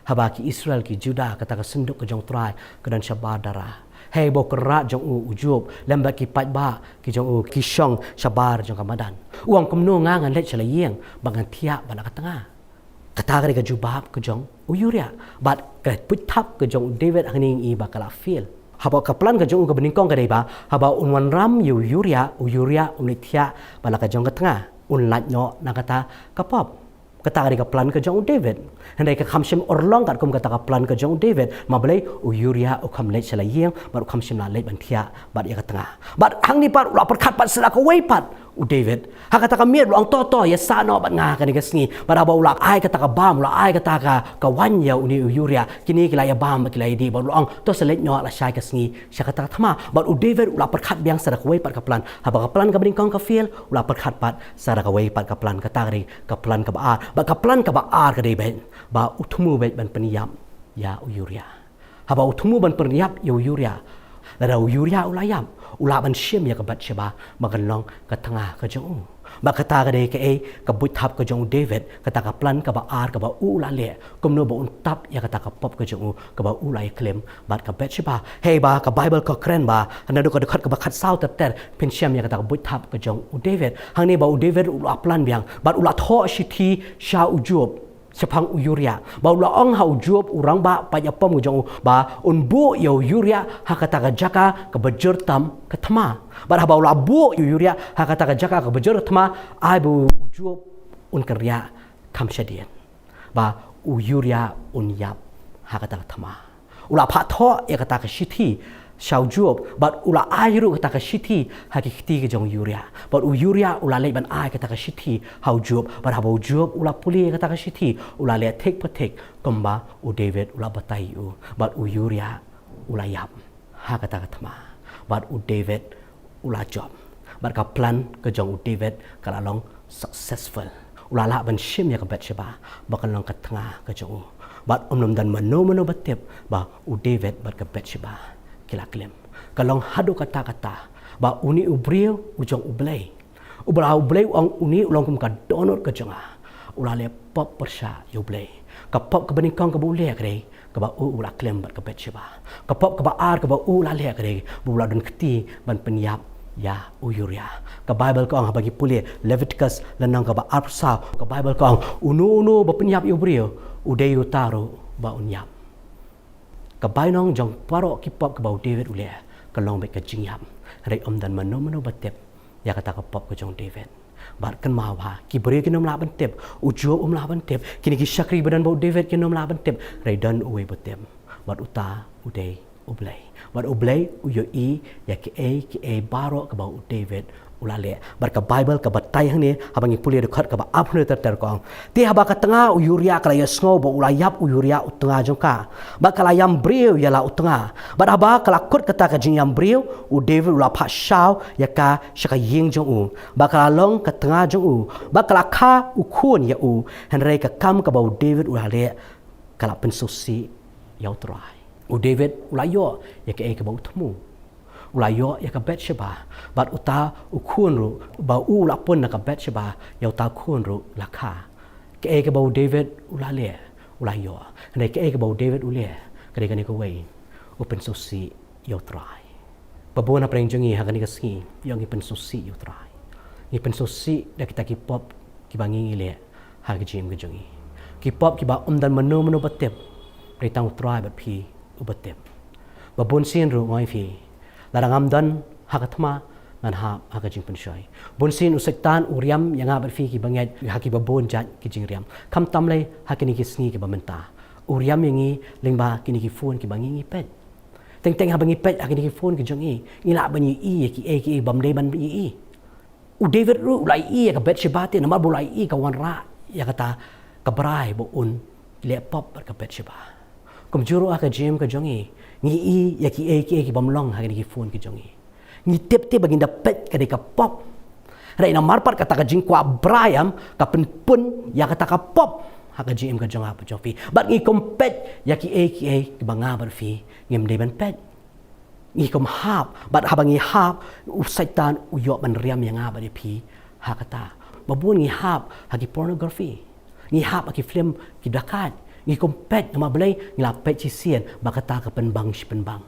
haba ki Israel ki Judah, kata ka synduk ka jong u Trai, ka don shabar dara? Hei, ba u kynrad jong u u Joab lem bad ki paidbah ki jong u ki shong shabar jong ka madan. U ong, kumno nga ngan leit sha la ïing ba ngan thiah bad la ka tnga? Kata ka dei ka jubab ka jong u Uriah. Bad ka buit thap ka jong u David hangne ngi i ba ka la fail. Haba ka plan ka jong u kaba nyngkong ka dei ba haba un wanrah ïa u Uriah, u Uriah un leit thiah bad la ka jong ka tnga, un lait noh na kata ka pop. Kata ka dei ka plan ka jong u David. Hynrei ka kham shym urlong katkum kata ka plan ka jong u David. Ma balei? U Uriah u kham leit sha la ïing bad u kham shym la leit ban thiah bad ïa ka tnga. Bad hangne pat u la pyrkhat pat sa da kawei pat u David. Ha kata ka miet u la ong, to, to, ïa sah noh bad nga kane ka sngi. Bad haba u la ai kata ka bam, u la ai kata ka, ka waiñ ïa une u Uriah, kine ki la ïa bam bad ki la ïa dih, bad u la ong, to, sa leit noh lashai ka sngi sha kata ka thma. Bad u David u la pyrkhat biang sa da kawei pat ka plan. Haba ka plan kaba nyngkong ka fail, u la pyrkhat pat sa da kawei pat ka plan. Kata ka dei ka plan kaba ar. Bad ka plan kaba ar ka dei beit ba u thmu beit ban pynïap ïa u Uriah. Haba u thmu ban pynïap ïa u Uriah, lada u Uriah u la ïap, u lah ban shim ïa ka Bathsheba ba kan long ka tnga ka jong u. Bad kata ka dei kaei ka buit thap ka jong u David, kata ka plan kaba ar kaba u la leh, kumno ba un tap ïa kata ka pop ka jong u kaba u la ïa klim bad ka Bathsheba. Hei, ba ka Baibl ka kren ba naduh ka dkhot kaba khatsaw ter ter, phin shem ïa kata ka buit thap ka jong u David. Hangne ba u David u la plan biang bad u la thoh shithi sha u Joab shaphang u Uriah. Ba u la ong ha u Joab, u rangbah paid ïapom ka jong u, ba un buh ïa u Uriah ha kata ka jaka kaba jur tam ka thma. Bad haba u la buh ïa u Uriah ha kata ka jaka kaba jur ka thma, ai ba u Joab un kynriah kham shadien ba u Uriah un ïap ha kata ka thma. U la phah thoh ïa kata ka shithi sha u Joab, bad u la ai ruh kata ka shithi ha ki kti ka jong u Uriah. Bad u Uriah u la leit ban ai kata ka shithi ha u Joab. Bad haba u Joab u la pule ïa kata ka shithi, u la leh thik pa thik kumba u David u la batai ïa u. Bad u Uriah u la ïap. ha kata ka thma. Bad u David u la jop. Bad ka plan ka jong u David ka la long successful. U la lah ban shim ïa ka Bathsheba ba kan long ka tnga ka jong u. Bad ym don mano mano ba tip ba u David bad ka Bathsheba ki la klim. Ka long haduh katta katta ba une u briew u jong U Blei, uba la U Blei u ong une u long kum ka dohnud ka jong nga, u la leh pop pyrshah ïa U Blei. Ka pop kaba nyngkong kaba u leh ka dei kaba u u la klim bad ka Bathsheba. Ka pop kaba ar kaba u u la leh ka dei ba u la don kti ban pynïap ïa u Uriah. Ka Baibl ka ong, haba ngi pule Leviticus lynnong kaba arphew saw, ka Baibl ka ong, uno uno ba pynïap ïa u briew u dei uta ruh ba un ïap. Ka bainong jong baroh ki pop kaba u David u leh ka long beit ka jingïap. Hynrei ym don mano mano ba tip ïa kata ka pop ka jong u David. Bad kynmaw ba ki briew kin ym lah ban tip, u Joab um lah ban tip, kine ki shakri ba don bad u David kin ym lah ban tip, hynrei don uwei ba tip. Bad uta u dei U Blei. Bad U Blei u ïohi ïa kiei kiei baroh kaba u David u la leh. Bad ka Baibl ka batai hangne, haba ngi pule dkhot kaba arphew ter ter ka ong, te haba ka tnga u Uriah ka la ïohsngew ba u la ïap u Uriah u tnga jong ka, bad ka la ïam briew ïa la u tnga. Bad haba ka la kut kata ka jingïam briew, u David u la phah shaw ïa ka sha ka ïing jong u. Bad ka la long ka tnga jong u. Bad ka la kha u khun ïa u. Hynrei ka kam kaba u David u la leh ka la pynsngewsih ïa U Trai. U David u la ïoh ïa kaei kaba u thmu. U la ïoh ïa ka Bathsheba. Bad uta u khun ruh ba u la pun na ka Bathsheba, ïa uta u khun ruh la kha. Kaei kaba u David u la leh u la ïoh. Hynrei kaei kaba u David u leh ka dei kane kawei, u pynsngewsih ïa U Trai. Ba bun hapdeng jong ngi ha kane ka sngi, ïoh ngi pynsngewsih ïa U Trai. Ngi pynsngewsih da kita ki pop kiba ngi ngi leh ha ka jingim ka jong ngi. Ki pop kiba ym don mano mano ba tip, hynrei tang U Trai bad phi uba tip. Ba bun sien ruh nga ong ïa phi, lada ngam don ha ka thma, ngan hap ha ka jingpynshoi. Bun sien u Soitan u riam ïa nga bad phi kiba ngeit ha kiba bun jait ki jingriam. Khamtam lei ha kine ki sngi kiba mynta, u riam ïa ngi lyngba kine ki phone kiba ngi ngi peit. Teng teng haba ngi peit ha kine ki phone ki jong ngi, ngi lah ban ïohi ïa kiei kiei bym dei ban ïohi. U David ruh u la ïohi ïa ka Bathsheba te, namar ba u la ïohi ka wanrah ïa kata ka brai ba un leh pop bad ka Bathsheba. Kumjuh ruh ha ka jingim ka jong ngi, ngi ïohi ïa kiei kiei ki bym long ha kine ki phone ki jong ngi. Ngi tip te ba ngin da peit ka dei ka pop. Hynrei namar pat kata ka jingkwah brai em ka pynpun ïa kata ka pop ha ka jingim ka jong nga bad jong phi. Bad ngi khlem peit ïa kiei kiei kiba nga bad phi ngim dei ban peit. Ngi khlem hap, bad haba ngi hap, u Soitan u ïoh ban riam ïa nga bad ïa phi ha kata. Ba bun ngi hap ha ki pornography. Ngi hap ha ki film ki dakaid. Ngi khlem peit namar balei? Ngi la peit shisien ba kata ka pynbang shi pynbang.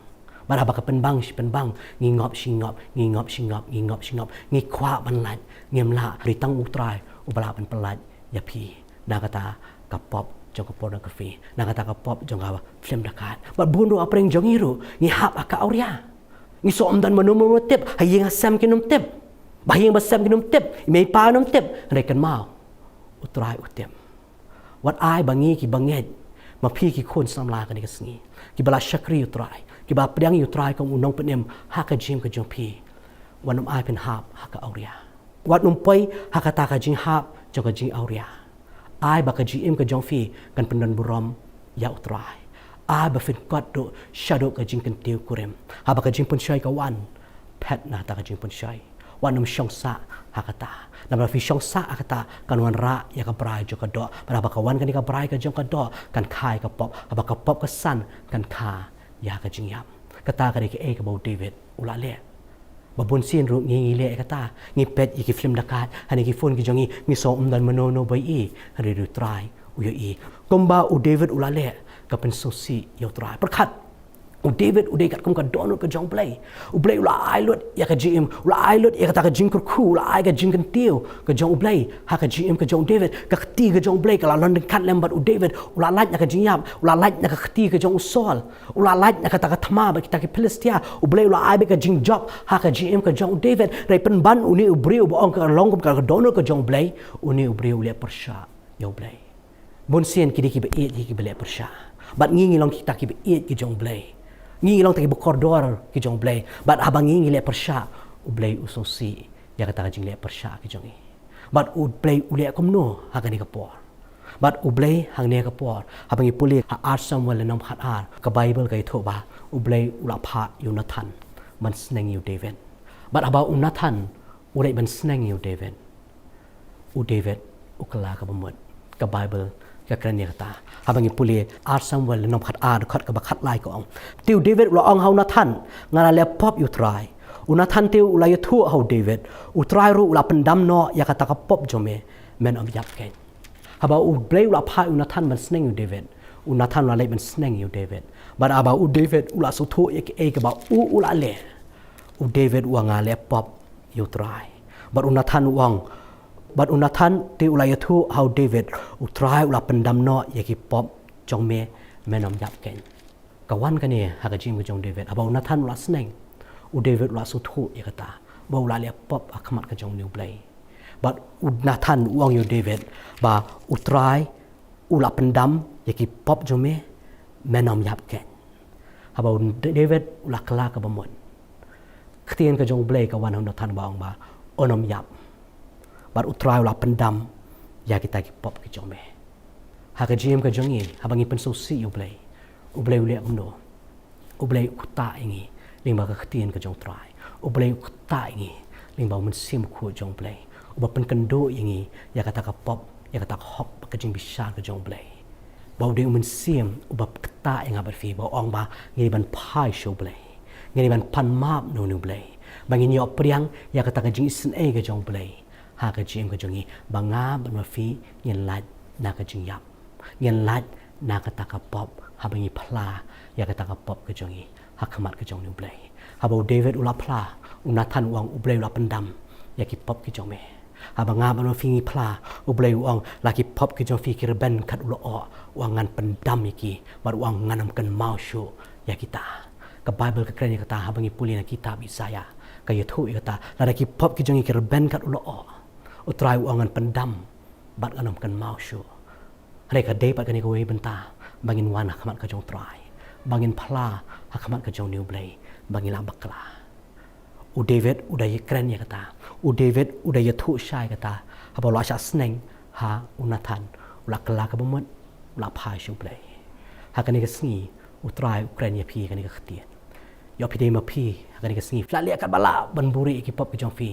Bad haba ka pynbang shi pynbang, ngi ngop shi ngop, ngi ngop shi ngop, ngi ngop shi ngop, ngi kwah ban lait, ngim lah. Hynrei tang U Trai uba lah ban pynlait ïa phi na kata ka pop jong ka pornography, na kata ka pop jong ka film dakaid. Bad bun ruh hapdeng jong ngi ruh ngi hap ha ka awria. Ngi sngew ym don mano mano tip, ha ïing ha sem kin ym tip, ba ha ïing ba sem kin ym tip, i mei i pa kin ym tip. Hynrei kynmaw, U Trai u tip. Wat ai ba ngi kiba ngeit, ma phi ki khun samla kane ka sngi, kiba la shakri U Trai, kiba pdiang ïa U Trai kum u nongpynim ha ka jingim ka jong phi, wat nym ai phin hap ha ka awria. Wat nym poi ha kata ka jinghap jong ka jingawria. Ai ba ka jingim ka jong phi kan pyndon burom ïa U Trai. Ai ba phin kot duh shaduh ka jingkyntiew kurim. Haba ka jingpynshoi ka wan, phet na kata ka jingpynshoi. Wat nym shong sah ha kata. Namar phi shong sah ha kata kan wanrah ïa ka brai jong ka doh. Bad haba ka wan kane ka brai ka jong ka doh kan kha ïa ka pop. Haba ka pop ka san kan kha ïa ka jingïap. Kata ka dei kaei kaba u David u la leh. Ba bun sien ruh ngi ngi leh ïa kata. Ngi peit ïa ki film dakaid ha kine ki phone ki jong ngi, ngi sngew ym don mano mano ba ïohi, hynrei U Trai u ïohi. Kumba u David u la leh, ka pynsngewsih ïa U Trai. Pyrkhat, u David u dei katkum ka dohnud ka jong U Blei. U Blei u la ai lut ïa ka jingim, u la ai lut ïa kata ka jingkyrkhu, u la ai ka jingkyntiew ka jong U Blei ha ka jingim ka jong u David. Ka kti ka jong U Blei ka la long ryngkat lem bad u David. U la lait na ka jingïap, u la lait na ka kti ka jong u Saul. U la lait na kata ka thma bad kita ki Philistia. U Blei u la ai beit ka jingjop ha ka jingim ka jong u David. Hynrei pynban une u briew uba ong ka long kum ka dohnud ka jong U Blei, une u briew u leh pyrshah ïa U Blei. Bun sien ki dei kiba ïeit, kiba leh pyrshah. Bad ngi ngi long kita kiba ïeit ki jong U Blei. Ngi ngi long kita kiba kordor ki jong U Blei. Bad haba ngi ngi leh pyrshah, U Blei u sngewsih ïa kata ka jingleh pyrshah ki jong ngi. Bad U Blei u leh kumno ha kane ka por? Bad U Blei hangne ka por, haba ngi pule ha ar Samuel lynnong khat ar, ka Baibl ka ïathuh ba U Blei u la phah ïa u Nathan ban sneng ïa u David. Bad haba u Nathan u leit ban sneng ïa u David, u David u kylla ka bamut. Ka Baibl ka kren ïa kata. Haba ngi pule ar Samuel lynnong khat ar, dkhot kaba khat lai ka ong: Te u David u la ong ha u Nathan, nga la leh pop ïa u Trai. U Nathan te u la ïathuh ha u David, u Trai ruh u la pyndam noh ïa kata ka pop jong me, men ym ïap keiñ. Haba U Blei u la phah ïa u Nathan ban sneng ïa u David, u Nathan u la leit ban sneng ïa u David. Bad haba u David u la sngewthuh ïa kaei kaba u u la leh, u David u ong, nga leh pop ïa u Trai. Bad u Nathan u ong, bad u Nathan te u la ïathuh ha u David, u Trai u la pyndam noh ïa ki pop jong me, men ym ïap keiñ. Ka wan kane ha ka jingim ka jong u David, haba u Nathan u la sneng, u David u la sngewthuh ïa kata ba u la leh pop ha khmat ka jong une u Blei. Bad u Nathan u ong ïa u David ba u Trai u la pyndam ïa ki pop jong me, men ym ïap keiñ. Haba u David u la kylla ka bamut, ka ktien ka jong u Blei ka wan ha u Nathan ba ong ba un ym ïap, bad u Trai u la pyndam ïa kita ki pop ki jong me. Ha ka jingim ka jong ngi, haba ngi pynsngewsih ïa u Blei, u Blei u leh kumno? U Blei u ktah ïa ngi lyngba ka ktien ka jong u Trai. U Blei u ktah ïa ngi lyngba u Mynsiem Bakhuid jong u Blei, uba pynkynduh ïa ngi ïa kata ka pop, ïa kata ka hok bad ka jingbishar ka jong u Blei. Ba u dei u Mynsiem uba ktah ïa nga bad phi, ba u ong ba ngin ïa ban phai sha u Blei, ngin ïa ban pan map na une u Blei, ba ngin ïoh pdiang ïa kata ka jingisynei ka jong u Blei ha ka jingim ka jong ngi, ba nga bad ma phi ngin lait na ka jingïap, ngin lait na kata ka pop, haba ngi phla ïa kata ka pop ka jong ngi ha khmat ka jong une u Blei. Haba u David u la phla, u Nathan u ong, u Blei u la pyndam ïa ki pop ki jong me. Haba nga bad ma phi ngi phla, u Blei u ong, la ki pop ki jong phi ki rben kat u lyoh, u ong, ngan pyndam ïa ki, bad u ong, ngan ym kynmaw shuh ïa kita. Ka Baibl ka kren ïa kata, haba ngi pule na kitab Isaïah, ka ïathuh ïa kata, lada ki pop ki jong ngi ki rben kat u lyoh, u Trai u ong, ngan pyndam bad ngan ym kynmaw shuh. Hynrei ka dei pat kane kawei bynta ba ngin wan ha khmat ka jong u Trai, ba ngin phla ha khmat ka jong une u Blei ba ngi lah bakla. U David u da ïakren ïa kata, u David u da ïathuh shai ïa kata, haba u la shah sneng ha u Nathan, u la kylla ka bamut, u la phai sha u Blei. Ha kane ka sngi u Trai u kren ïa phi ha kane ka ktien. Ïoh phi dei ma phi ha kane ka sngi, phi la leh katba lah ban buhrieh ïa ki pop ki jong phi.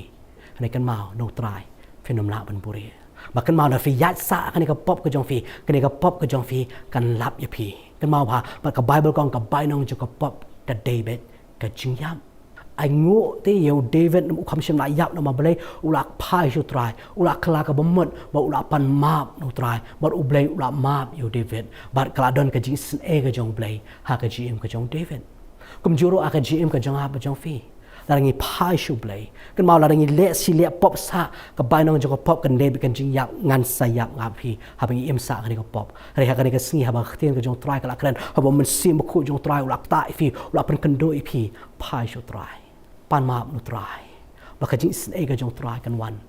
Hynrei kynmaw, na u Trai phin ym lah ban buhrieh. Ba kynmaw, lada phi ïaid sah ha kane ka pop ka jong phi, kane ka pop ka jong phi kan lap ïa phi. Kynmaw bha, bad ka Baibl ka ong ka bainong jong ka pop ka dei beit ka jingïap. Ainguh te ïa u David, u kham shym la ïap namar balei? U la phai sha u Trai, u la kylla ka bamut, bad u la pan map na u Trai, bad u Blei u la map ïa u David. Bad ka la don ka jingisynei ka jong u Blei ha ka jingim ka jong u David. Kumjuh ruh ha ka jingim ka jong nga bad jong phi, lada ngi phai sha u Blei, kynmaw, lada ngi leh shi leh pop sah, ka bainong jong ka pop kan dei beit ka jingïap, ngan sa ïap nga bad phi haba ngi im sah ha kane ka pop. Hynrei ha kane ka sngi, haba ka ktien ka jong u Trai ka la kren, haba u Mynsiem Bakhuid jong u Trai u la ktah ïa phi, u la pynkynduh ïa phi, phai sha u Trai, pan map na u Trai, ba ka jingisynei ka jong u Trai kan wan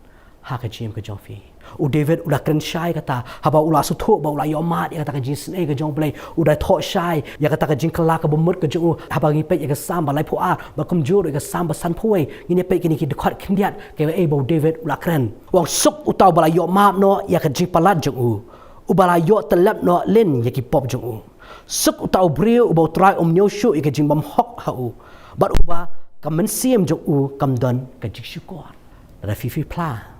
ha ka jingim ka jong phi. U David u la kren shai ïa kata, haba u la sngewthuh ba u la ïohmad ïa kata ka jingisynei ka jong u Blei, u da thoh shai ïa kata ka jingkylla ka bamut ka jong u. Haba ngi peit ïa ka Salm ba laiphew ar, bad kumjuh ruh ïa ka Salm ba sanphew wei, ngin ïa peit kine ki dkhot khyndiat, kaei ba u David u la kren. U ong, suk uta uba la ïohmad noh ïa ka jingpalat jong u, uba la ïoh tyllep noh lin ïa ki pop jong u. Suk uta u briew uba u Trai um ñiew shuh ïa ka jingbymhok ha u, bad uba ka mynsiem jong u kam don ka jingshukor. Lada phi phi phla,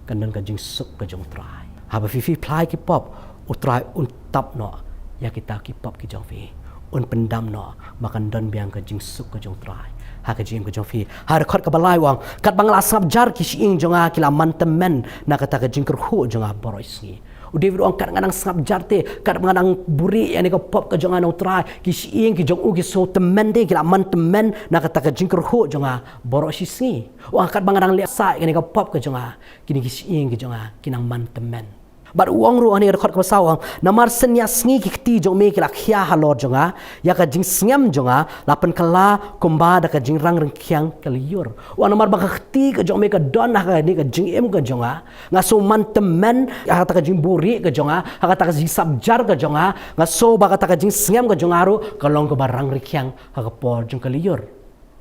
kan don ka jingsuk ka jong u Trai. Haba phi phi phla ïa ki pop, u Trai un tap noh ïa kita ki pop ki jong phi, un pyndam noh, ba kan don biang ka jingsuk ka jong u Trai ha ka jingim ka jong phi. Ha dkhot kaba lai u ong, katba nga la sngap jar, ki shyieng jong nga ki la man tymmen na kata ka jingkyrhuh jong nga baroh shi sngi. U David u ong, katba nga dang sngap jar te, katba nga dang buhrieh ïa kane ka pop ka jong nga na u Trai, ki shyieng ki jong u ki sngew tymmen te, ki la man tymmen na kata ka jingkyrhuh jong nga baroh shi sngi. U ong, katba nga dang leh sah ïa kane ka pop ka jong nga, kine ki shyieng ki jong nga ki nang man tymmen. Bad u ong ruh ha kane ka dkhot kaba saw, u ong, namar synñia sngi ki kti jong me ki la khia halor jong nga, ïa ka jingsngem jong nga la pynkylla kumba da ka jingrang rngkhiang ka lyiur. U ong, namar ba ka kti ka jong me ka don ha kane ka jingim ka jong nga, nga sngew man tymmen ha kata ka jingbuhrieh ka jong nga, ha kata ka jingsngap jar ka jong nga, nga sngew ba kata ka jingsngem ka jong nga ruh ka long kaba rang rngkhiang ha ka por jong ka lyiur.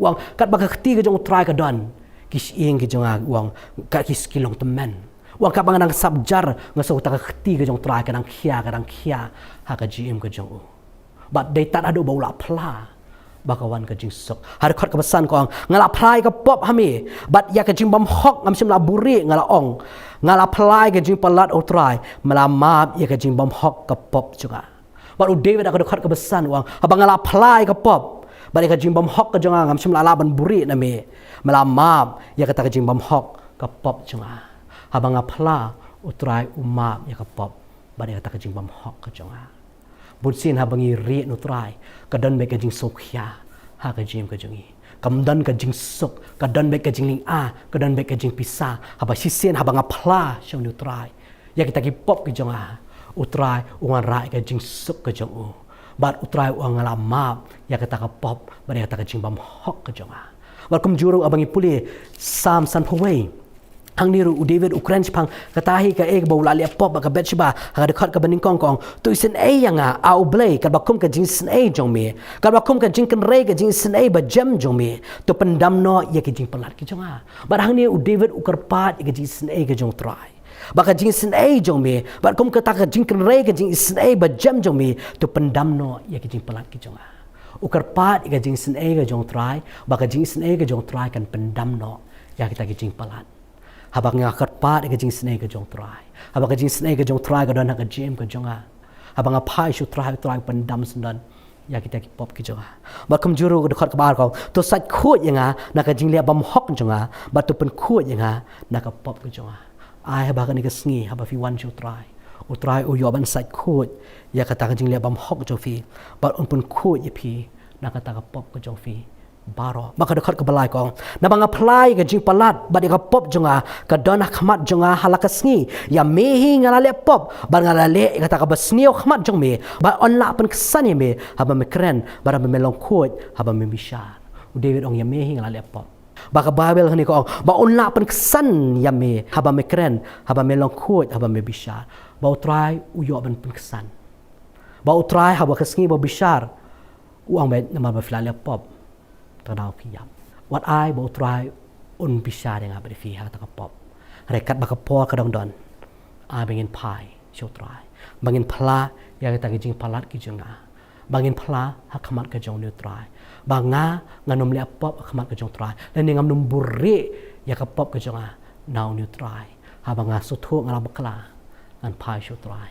U ong, katba ka kti ka jong u Trai ka don, ki shyieng ki jong nga, u ong, ka ki, ki long tymmen. Wan kaba nga nang sap jar, nga sngew kata ka kti ka jong U Trai ka nang khia, ka nang khia ha ka jingim ka jong u. Bad dei tad haduh ba u la phla ba ka wan ka jingsuk. Ha dkhot kaba san ka ong, nga la phla ïa ka pop ha me, bad ïa ka jingbymhok ngam shym la buhrieh, nga la ong, nga la phla ïa ka jingpalat, U Trai, me la map ïa ka jingbymhok ka pop jong nga. Bad u David ha ka dkhot kaba san u ong, haba nga la phla ïa ka pop bad ïa ka jingbymhok ka jong nga, ngam shym la lah ban buhrieh na me, me la map ïa kata ka jingbymhok ka pop jong nga. Haba nga phla, U Trai u map ïa ka pop bad ïa kata ka jingbymhok ka jong nga. Bunsien haba ngi rieh na U Trai, ka don beit ka jingsngewkhia ha ka jingim ka jong ngi. Kam don ka jingsuk, ka don beit ka jinglynga, ka don beit ka jingpisa. Haba shisien haba nga phla sha une U Trai ïa kita ki pop ki jong nga, U Trai u wanrah ïa ka jingsuk ka jong u. Bad U Trai u ong, nga la map ïa kata ka pop bad ïa kata ka jingbymhok ka jong nga. Bad kumjuh ruh haba ngi pule Salm sanphew wei, hangne ruh u David u kren shaphang kata hi kaei kaba u la leh pop bad ka Bathsheba. Ha ka dkhot kaba nyngkong ka ong, to isynei ïa nga, A U Blei, katba kum ka jingisynei jong me, katba kum ka jingkynrei ka jingisynei bajem jong me, to pyndam noh ïa ki jingpalat ki jong nga. Bad hangne u David u kyrpad ïa ka jingisynei ka jong U Trai. Bad ka jingisynei jong me, bad kum kata ka jingkynrei ka jingisynei bajem jong me, to pyndam noh ïa ki jingpalat ki jong nga. U kyrpad ïa ka jingisynei ka jong U Trai, bad ka jingisynei ka jong U Trai kan pyndam noh ïa kita ki jingpalat. Haba nga kyrpad ïa ka jingisynei ka jong U Trai, haba ka jingisynei ka jong U Trai ka don ha ka jingim ka jong nga, haba nga phai sha U Trai, U Trai u pyndam syndon ïa kita ki pop ki jong nga. Bad kumjuh ruh ka dkhot kaba ar ka ong, to sait khuid ïa nga na ka jingleh bymhok jong nga, bad to pynkhuid ïa nga na ka pop ka jong nga. Ai haba ha kane ka sngi, haba phi wan sha U Trai, U Trai u ïoh ban sait khuid ïa kata ka jingleh bymhok jong phi, bad un pynkhuid ïa phi na kata ka pop ka jong phi baroh. Bad ka dkhot kaba lai ka ong, naba nga phla ïa ka jingpalat bad ïa ka pop jong nga ka don ha khmat jong nga ha la ka sngi. Ïa me hi nga la leh pop bad nga la leh ïa kata kaba sniew ha khmat jong me, bad yn lah pynksan ïa me haba me kren, bad haba me long khuid haba me bishar. U David u ong, ïa me hi nga la leh pop. Bad ka Baibl hangne ka ong, bad yn lah pynksan ïa me haba me kren, haba me long khuid, haba me bishar. Bad U Trai u ïoh ban pynksan. Bad U Trai haba ka sngi ba bishar, u ong, beit namar ba phi la leh pop, te ka daw phi ïap. Wat ai ba U Trai un bishar ïa nga bad ïa phi ha kata ka pop. Hynrei katba ka por ka dang don, ai ba ngin phai sha U Trai, ba ngin phla ïa kita ki jingpalat ki jong nga, ba ngin phla ha khmat ka jong une U Trai ba nga ngan ym leh pop ha khmat ka jong U Trai, lane ngan ym buhrieh ïa ka pop ka jong nga na une U Trai. Haba nga sngewthuh nga la bakla, ngan phai sha U Trai,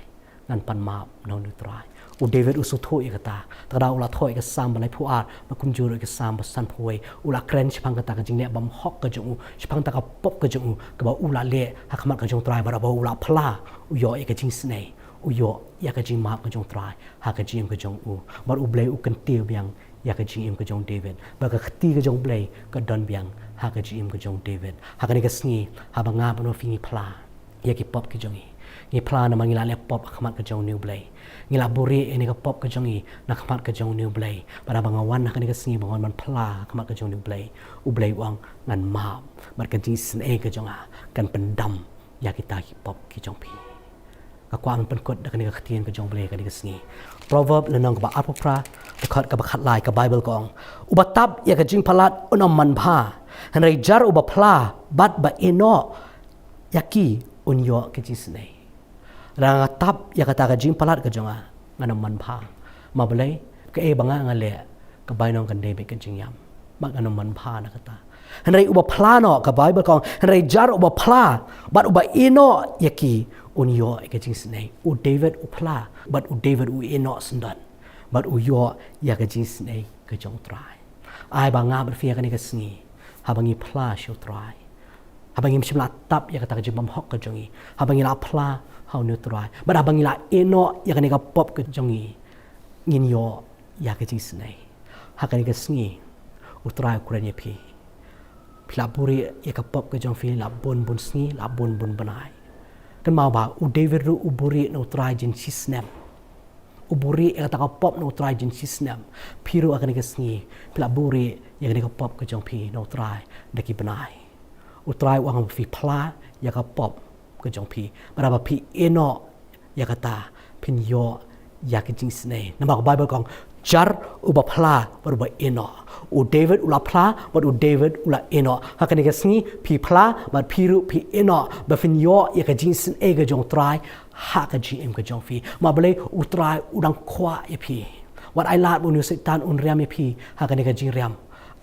ngan pan map na une U Trai. U David u sngewthuh ïa kata. Te ka daw u la thoh ïa ka Salm ba laiphew ar, bad kumjuh ruh ïa ka Salm ba sanphew wei. U la kren shaphang kata ka jingleh bymhok ka jong u, shaphang kata ka pop ka jong u kaba u la leh ha khmat ka jong U Trai, bad haba u la phla, u ïoh ïa ka jingisynei, u ïoh ïa ka jingmap ka jong U Trai ha ka jingim ka jong u. Bad U Blei u kyntiew biang ïa ka jingim ka jong u David. Bad ka kti ka jong U Blei ka don biang ha ka jingim ka jong u David. Ha kane ka sngi, haba nga bad phi ngi phla ïa ki pop ki jong ngi, ngi phla namar ngi la leh pop ha khmat ka jong une U Blei. Ngi la buhrieh ïa kane ka pop ka jong ngi na khmat ka jong une U Blei. Bad haba nga wan ha kane ka sngi ba nga wan ban phla ha khmat ka jong une U Blei, U Blei u ong, ngan map, bad ka jingisynei ka jong nga kan pyndam ïa kita ki pop ki jong phi. Nga kwah ban pynkut da kane ka ktien ka jong U Blei ha kane ka sngi. Proverb lynnong kaba arphew phra, dkhot kaba khatlai, ka Baibl ka ong, uba tap ïa ka jingpalat un ym manbha, hynrei jar uba phla bad ba ïehnoh ïa ki un ïoh ka jingisynei. Lada nga tap ïa kata ka jingpalat ka jong nga, ngan ym manbha. Ma balei? Kaei ba nga nga leh, ka bainong kan dei beit ka jingïam, bad ngan ym manbha na kata. Hynrei uba phla noh, ka Baibl ka ong, hynrei jar uba phla bad uba ïehnoh ïa ki un ïoh ïa ka jingisynei. U David u phla, bad u David u ïehnoh syndon, bad u ïoh ïa ka jingisynei ka jong U Trai. Ai ba nga bad phi ha kane ka sngi, haba ngi phla sha U Trai, haba ngim shym la tap ïa kata ka jingbymhok ka jong ngi, haba ngi la phla ha une U Trai, bad haba ngi la ïehnoh ïa kane ka pop ka jong ngi, ngin ïoh ïa ka jingisynei. Ha kane ka sngi U Trai u kren ïa phi. Phi la buhrieh ïa ka pop ka jong phi la bun bun sngi, la bun bun bnai. Kynmaw ba u David ruh u buhrieh na U Trai jingshisnem. U buhrieh ïa kata ka pop na U Trai jingshisnem. Phi ruh ha kane ka sngi phi la buhrieh ïa kane ka pop ka jong phi na U Trai da ki bnai. U Trai u ong ba phi phla ïa ka pop ka jong phi, bad haba phi ïehnoh ïa kata, phin ïoh ïa ka jingisynei. Namar ka Baibl ka ong, jar uba phla bad uba ïehnoh. U David u la phla bad u David u la ïehnoh. Ha kane ka sngi phi phla bad phi ruh phi ïehnoh ba phin ïoh ïa ka jingisynei ka jong U Trai ha ka jingim ka jong phi. Ma balei? U Trai u dang kwah ïa phi. Wat ai lad ba une u Soitan un riam ïa phi ha kane ka jingriam.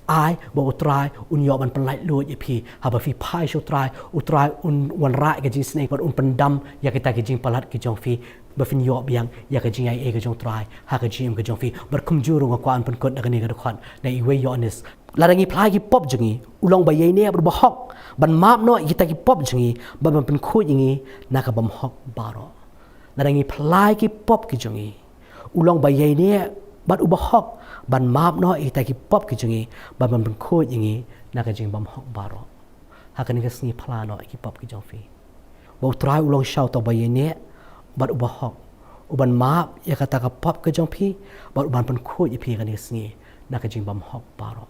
Ai ba U Trai un ïoh ban pynlait luid ïa phi. Haba phi phai sha U Trai, U Trai un wanrah ïa ka jingisynei bad un pyndam ïa kita ki jingpalat ki jong phi, ba phin ïoh biang ïa ka jingaiei ka jong U Trai ha ka jingim ka jong phi. Bad kumjuh ruh nga kwah ban pynkut da kane ka dkhot na iwei Ïoannis: Lada ngi phla ïa ki pop jong ngi, u long ba ïaineh bad uba hok ban map noh ïa kita ki pop jong ngi bad ban pynkhuid ïa ngi na ka bymhok baroh. Lada ngi phla ïa ki pop ki jong ngi, u long ba ïaineh bad uba hok ban map noh ïa kita ki pop ki jong ngi bad ban pynkhuid ïa ngi na ka jingbymhok baroh. Ha kane ka sngi phla noh ïa ki pop ki jong phi. Ba U Trai u long sha uta uba ïaineh bad uba hok, uban map ïa kata ka pop ka jong phi bad uban pynkhuid ïa phi ha kane ka sngi na ka jingbymhok baroh.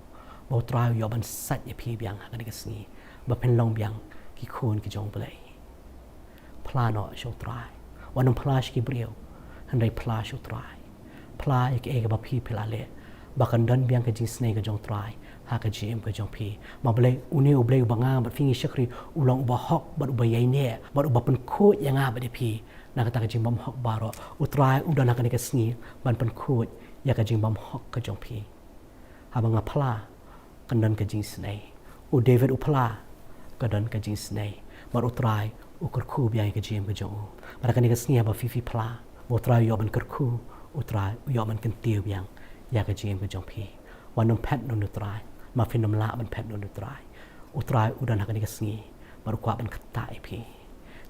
Ba U Trai u ïoh ban sait ïa phi biang ha kane ka sngi, ba phin long biang ki khun ki jong U Blei. Phla noh sha U Trai. Wat nym phla sha ki briew, hynrei phla sha U Trai. Phla ïa kaei kaba phi phi la leh, ba kan don biang ka jingisynei ka jong U Trai ha ka jingim ka jong phi. Ma balei? Une U Blei uba nga bad phi ngi shakri, u long uba hok bad uba ïaineh bad uba pynkhuid ïa nga bad ïa phi na kata ka jingbymhok baroh. U Trai u don ha kane ka sngi ban pynkhuid ïa ka jingbymhok ka jong phi. Haba nga phla, kan don ka jingisynei. U David u phla, ka don ka jingisynei. Bad U Trai u kyrkhu biang ïa ka jingim ka jong u. Bad ha kane ka sngi haba phi phi phla, U Trai u ïoh ban kyrkhu, U Trai u ïoh ban kyntiew biang ïa ka jingim ka jong phi. Wat nym phet na une U Trai, ma phin nym lah ban phet na une U Trai. U Trai u don ha kane ka sngi bad u kwah ban ktah ïa phi.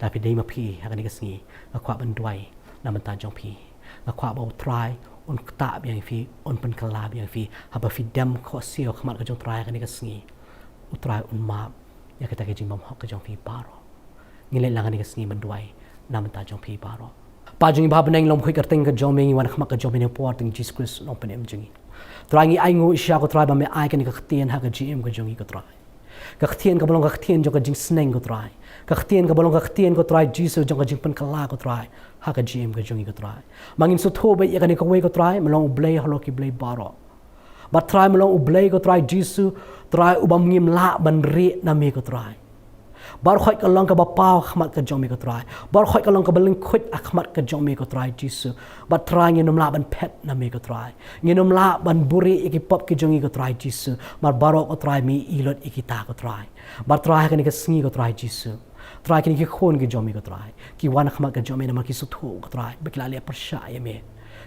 Lada phi dei ma phi ha kane ka sngi, nga kwah ban duwai na bynta jong phi. Nga kwah ba U Trai un ktah biang ïa phi, un pynkylla biang ïa phi. Haba phi dem khohsiew ha khmat ka jong U Trai ha kane ka sngi, U Trai un map ïa kata ka jingbymhok ka jong phi baroh. Ngin leit lang ha kane ka sngi ban duwai na bynta jong phi baroh. Kpa jong ngi ba ha bneng, long ba khuid ka kyrteng ka jong me, ngi wan ha khmat ka jong me ha por kyrteng Jisu Khrist u nongpynim jong ngi. Trai ngi ainguh shisha ko Trai ba me ai kane ka ktien ha ka jingim ka jong ngi ko Trai. Ka ktien kaba long ka ktien jong ka jingsneng ko Trai. Ka ktien kaba long ka ktien ko Trai Jisu jong ka jingpynkylla ko Trai ha ka jingim ka jong ngi ko Trai. Ma ngin sngewthuh beit ïa kane kawei ko Trai, me long U Blei halor ki blei baroh. Bad Trai me long U Blei ko Trai Jisu, Trai uba ngim lah ban rieh na me ko Trai. Baroh khoit ka long kaba paw ha khmat ka jong me ko Trai. Baroh khoit ka long kaba lyngkhuid ha khmat ka jong me ko Trai Jisu. Bad Trai ngin nym lah ban phet na me ko Trai. Ngin nym lah ban buhrieh ïa ki pop ki jong ngi ko Trai Jisu. Namar baroh ko Trai me i lut ïa kita ko Trai. Bad Trai ha kane ka sngi ko Trai Jisu, Trai kine ki khun ki jong me ko Trai, ki wan ha khmat ka jong me namar ki sngewthuh ko Trai ba ki la leh pyrshah ïa me.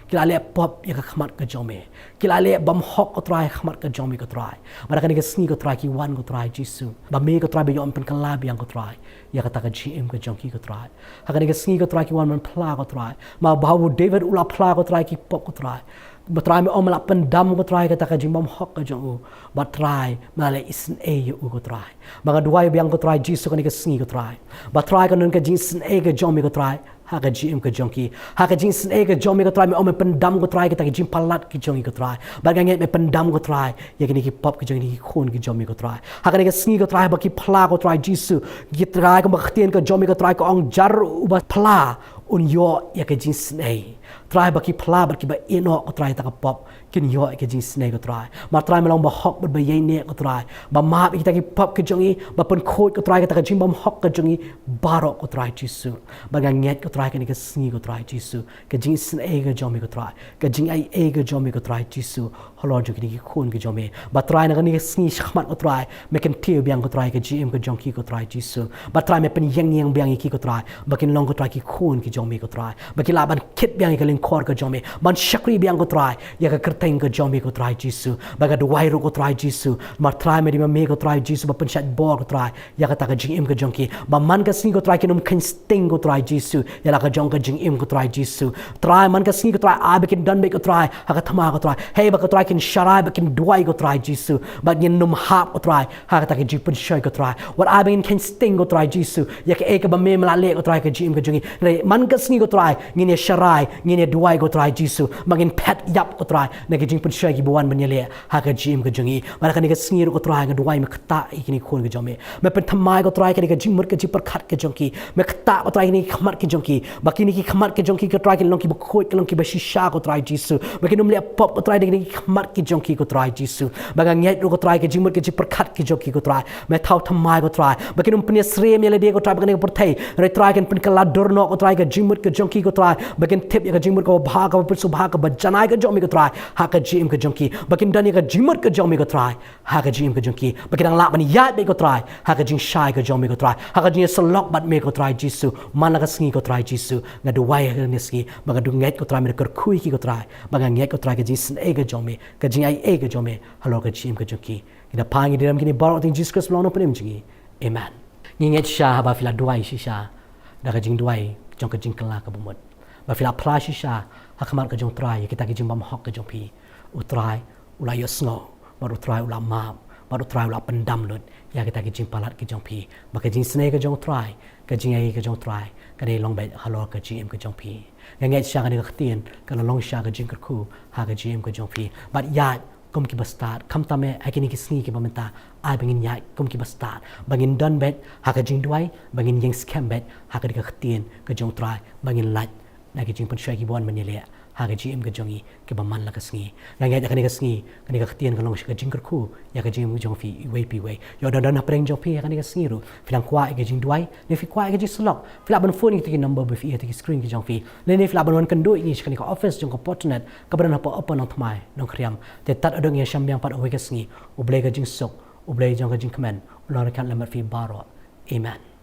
Ki la leh pop ïa ka khmat ka jong me. Ki la leh bymhok ko Trai ha khmat ka jong me ko Trai. Bad ha kane ka sngi ko Trai ki wan ko Trai Jisu, ba me ko Trai ba ïoh ban pynkylla biang ko Trai ïa kata ka jingim ka jong ki ko Trai. Ha kane ka sngi ko Trai ki wan ban phla ko Trai, ma ba u David u la phla ko Trai ki pop ko Trai. Bad Trai me ong me la pyndam ko Trai kata ka jingbymhok ka jong u. Bad Trai me la leh isynei ïa u ko Trai. Bad nga duwai biang ko Trai Jisu kane ka sngi ko Trai, ba Trai kan don ka jingisynei ka jong me ko Trai ha ka jingim ka jong ki. Ha ka jingisynei ka jong me ko Trai me ong me pyndam ko Trai kata ka jingpalat ka jong ngi ko Trai. Bad nga ngeit me pyndam ko Trai ïa kine ki pop ka jong ngi, ki khun ki jong me ko Trai. Ha kane ka sngi ko Trai ba ki phla ko Trai Jisu, ki Trai, kumba ka ktien ka jong me ko Trai ka ong, jar uba phla un ïoh ïa ka jingisynei. Trai ba ki phla bad kiba ïehnoh ko Trai ïa kata ka pop kin ïoh ïa ka jingisynei ko Trai. Ma Trai me long ba hok bad ba ïaineh ko Trai, ba map ïa kita ki pop ki jong ngi, ba pynkhuid ko Trai kata ka jingbymhok ka jong ngi baroh ko Trai Jisu. Bad nga ngeit ko Trai kane ka sngi ko Trai Jisu, ka jingisynei ka jong me ko Trai, ka jingaiei ka jong me ko Trai Jisu halor jong kine ki khun ki jong me. Bad Trai na kane ka sngi shakhmat ko Trai, me kyntiew biang ko Trai ka jingim ka jong ki ko Trai Jisu. Bad Trai me pynïeng ïeng biang ïa ki ko Trai, ba kin long ko Trai ki khun ki jong me ko Trai, ba ki lah ban kit biang ïa ka lyngkhor ka jong me, ban shakri biang ko Trai ïa ka kyrteng ka jong me ko Trai Jisu. Bad nga duwai ruh ko Trai Jisu, namar Trai me dei ma me ko Trai Jisu ba pynshait bor ko Trai ïa kata ka jingim ka jong ki, ba man ka sngi ko Trai kin ym kheiñ sting ko Trai Jisu ïa la ka jong ka jingim ko Trai Jisu. Trai man ka sngi ko Trai, ai ba kin don beit ko Trai ha ka thma ko Trai, hei ba ko Trai kin sharai, ba kin duwai ko Trai Jisu. Bad ngin ym hap ko Trai ha kata ka jingpynshoi ko Trai. Wat ai ba ngin kheiñ sting ko Trai Jisu ïa kaei kaba me me la leh ko Trai ka jingim ka jong ngi. Hynrei man ka sngi ko Trai ngin ïa sharai, Ngin ïa duwai ko Trai Jisu, ba ngin phet ïap ko Trai na ki jingpynshoi kiba wan ban ïaleh ha ka jingim ka jong ngi. Bad ha kane ka sngi ruh ko Trai nga duwai me ktah ïa kine ki khun ka jong me. Me pynthymmai ko Trai kane ka jingmut ka jingpyrkhat ka jong ki. Me ktah ko Trai kine ki khmat ki jong ki. Ba kine ki khmat ki jong ki ko Trai kin long kiba khuid, kin long kiba shisha ko Trai Jisu. Ba kin ym leh pop ko Trai da kine ki khmat ki jong ki ko Trai Jisu. Ba nga ngeit ruh ko Trai ka jingmut ka jingpyrkhat ki jong ki ko Trai. Me thaw thymmai ko Trai. Ba kin ym pynïasyriem ïa lade ko Trai ba kane ka pyrthei. Hynrei Trai kin pynkylla dur noh ko Trai ka jingmut ka jong ki ko Trai. Ba kin tip ïa ka jingmut kaba bha, kaba pynsngewbha, kaba janai ka jong me ko Trai. Ha ka jingim ka jong ki. Ba kin don ïa ka jingmut ka jong me ko Trai. Ha ka jingim ka jong ki. Ba kin nang lah ban ïaid beit ko Trai. Ha ka jingshai ka jong me ko Trai. Ha ka jingïasyllok bad me ko Trai Jisu. Man la ka sngi ko Trai Jisu. Nga duwai ha kane ka sngi. Ba nga ngeit ko Trai me da kyrkhu ïa ki ko Trai. Ba nga ngeit ko Trai ka jingisynei ka jong me. Ka jingaiei ka jong me. Halor ka jingim ka jong ki. Ngi da pan ngi da ïalam kine baroh ha ktien Jisu Khrist ba long u nongpynim jong ngi. Amen. Ngi ngeit shisha haba phi la duwai shisha da ka jingduwai jong ka jingkylla kaba mut. Ba phi la phla shisha ha khmat ka jong u Trai ïa kita ki jingbymhok ka jong phi. U Trai u la ïohsngew, bad u Trai u la map, bad u Trai u la pyndam lut ïa kita ki jingpalat ki jong phi. Ba ka jingisynei ka jong u Trai, ka jingaiei ka jong u Trai, ka dei long beit halor ka jingim ka jong phi. Nga ngeit shisha kane ka ktien kan long shisha ka jingkyrkhu ha ka jingim ka jong phi. Bad ïaid kum kiba stad, khamtam eh ha kine ki sngi kiba mynta, ai ba ngin ïaid kum kiba stad, ba ngin don beit ha ka jingduwai, ba ngin ïeng skhem beit ha kane ka ktien ka jong u Trai, ba ngin lait na ki jingpynshoi kiba wan ban ïaleh ha ka jingim ka jong ngi kiba man la ka sngi. Nga ngeit ha kane ka sngi kane ka ktien kan long shisha ka jingkyrkhu ïa ka jingim ka jong phi iwei pa iwei. Ïoh don don hapdeng jong phi ha kane ka sngi ruh phi dang kwah ïa ka jingduwai ne phi kwah ïa ka jingsyllok, phi lah ban phone ïa kita ki number ba phi ïohi ha ki screen ki jong phi. Lane phi lah ban wan kynduh ïa ngi sha kane ka office jong ka Portnet kaba don hapoh Upper Nongthymmai, Nongkrem. Te tad haduh ngi ïa shah biang pat ha kawei ka sngi, U Blei ka jingsuk, U Blei jong ka jingkmen un long ryngkat lem bad phi baroh. Amen.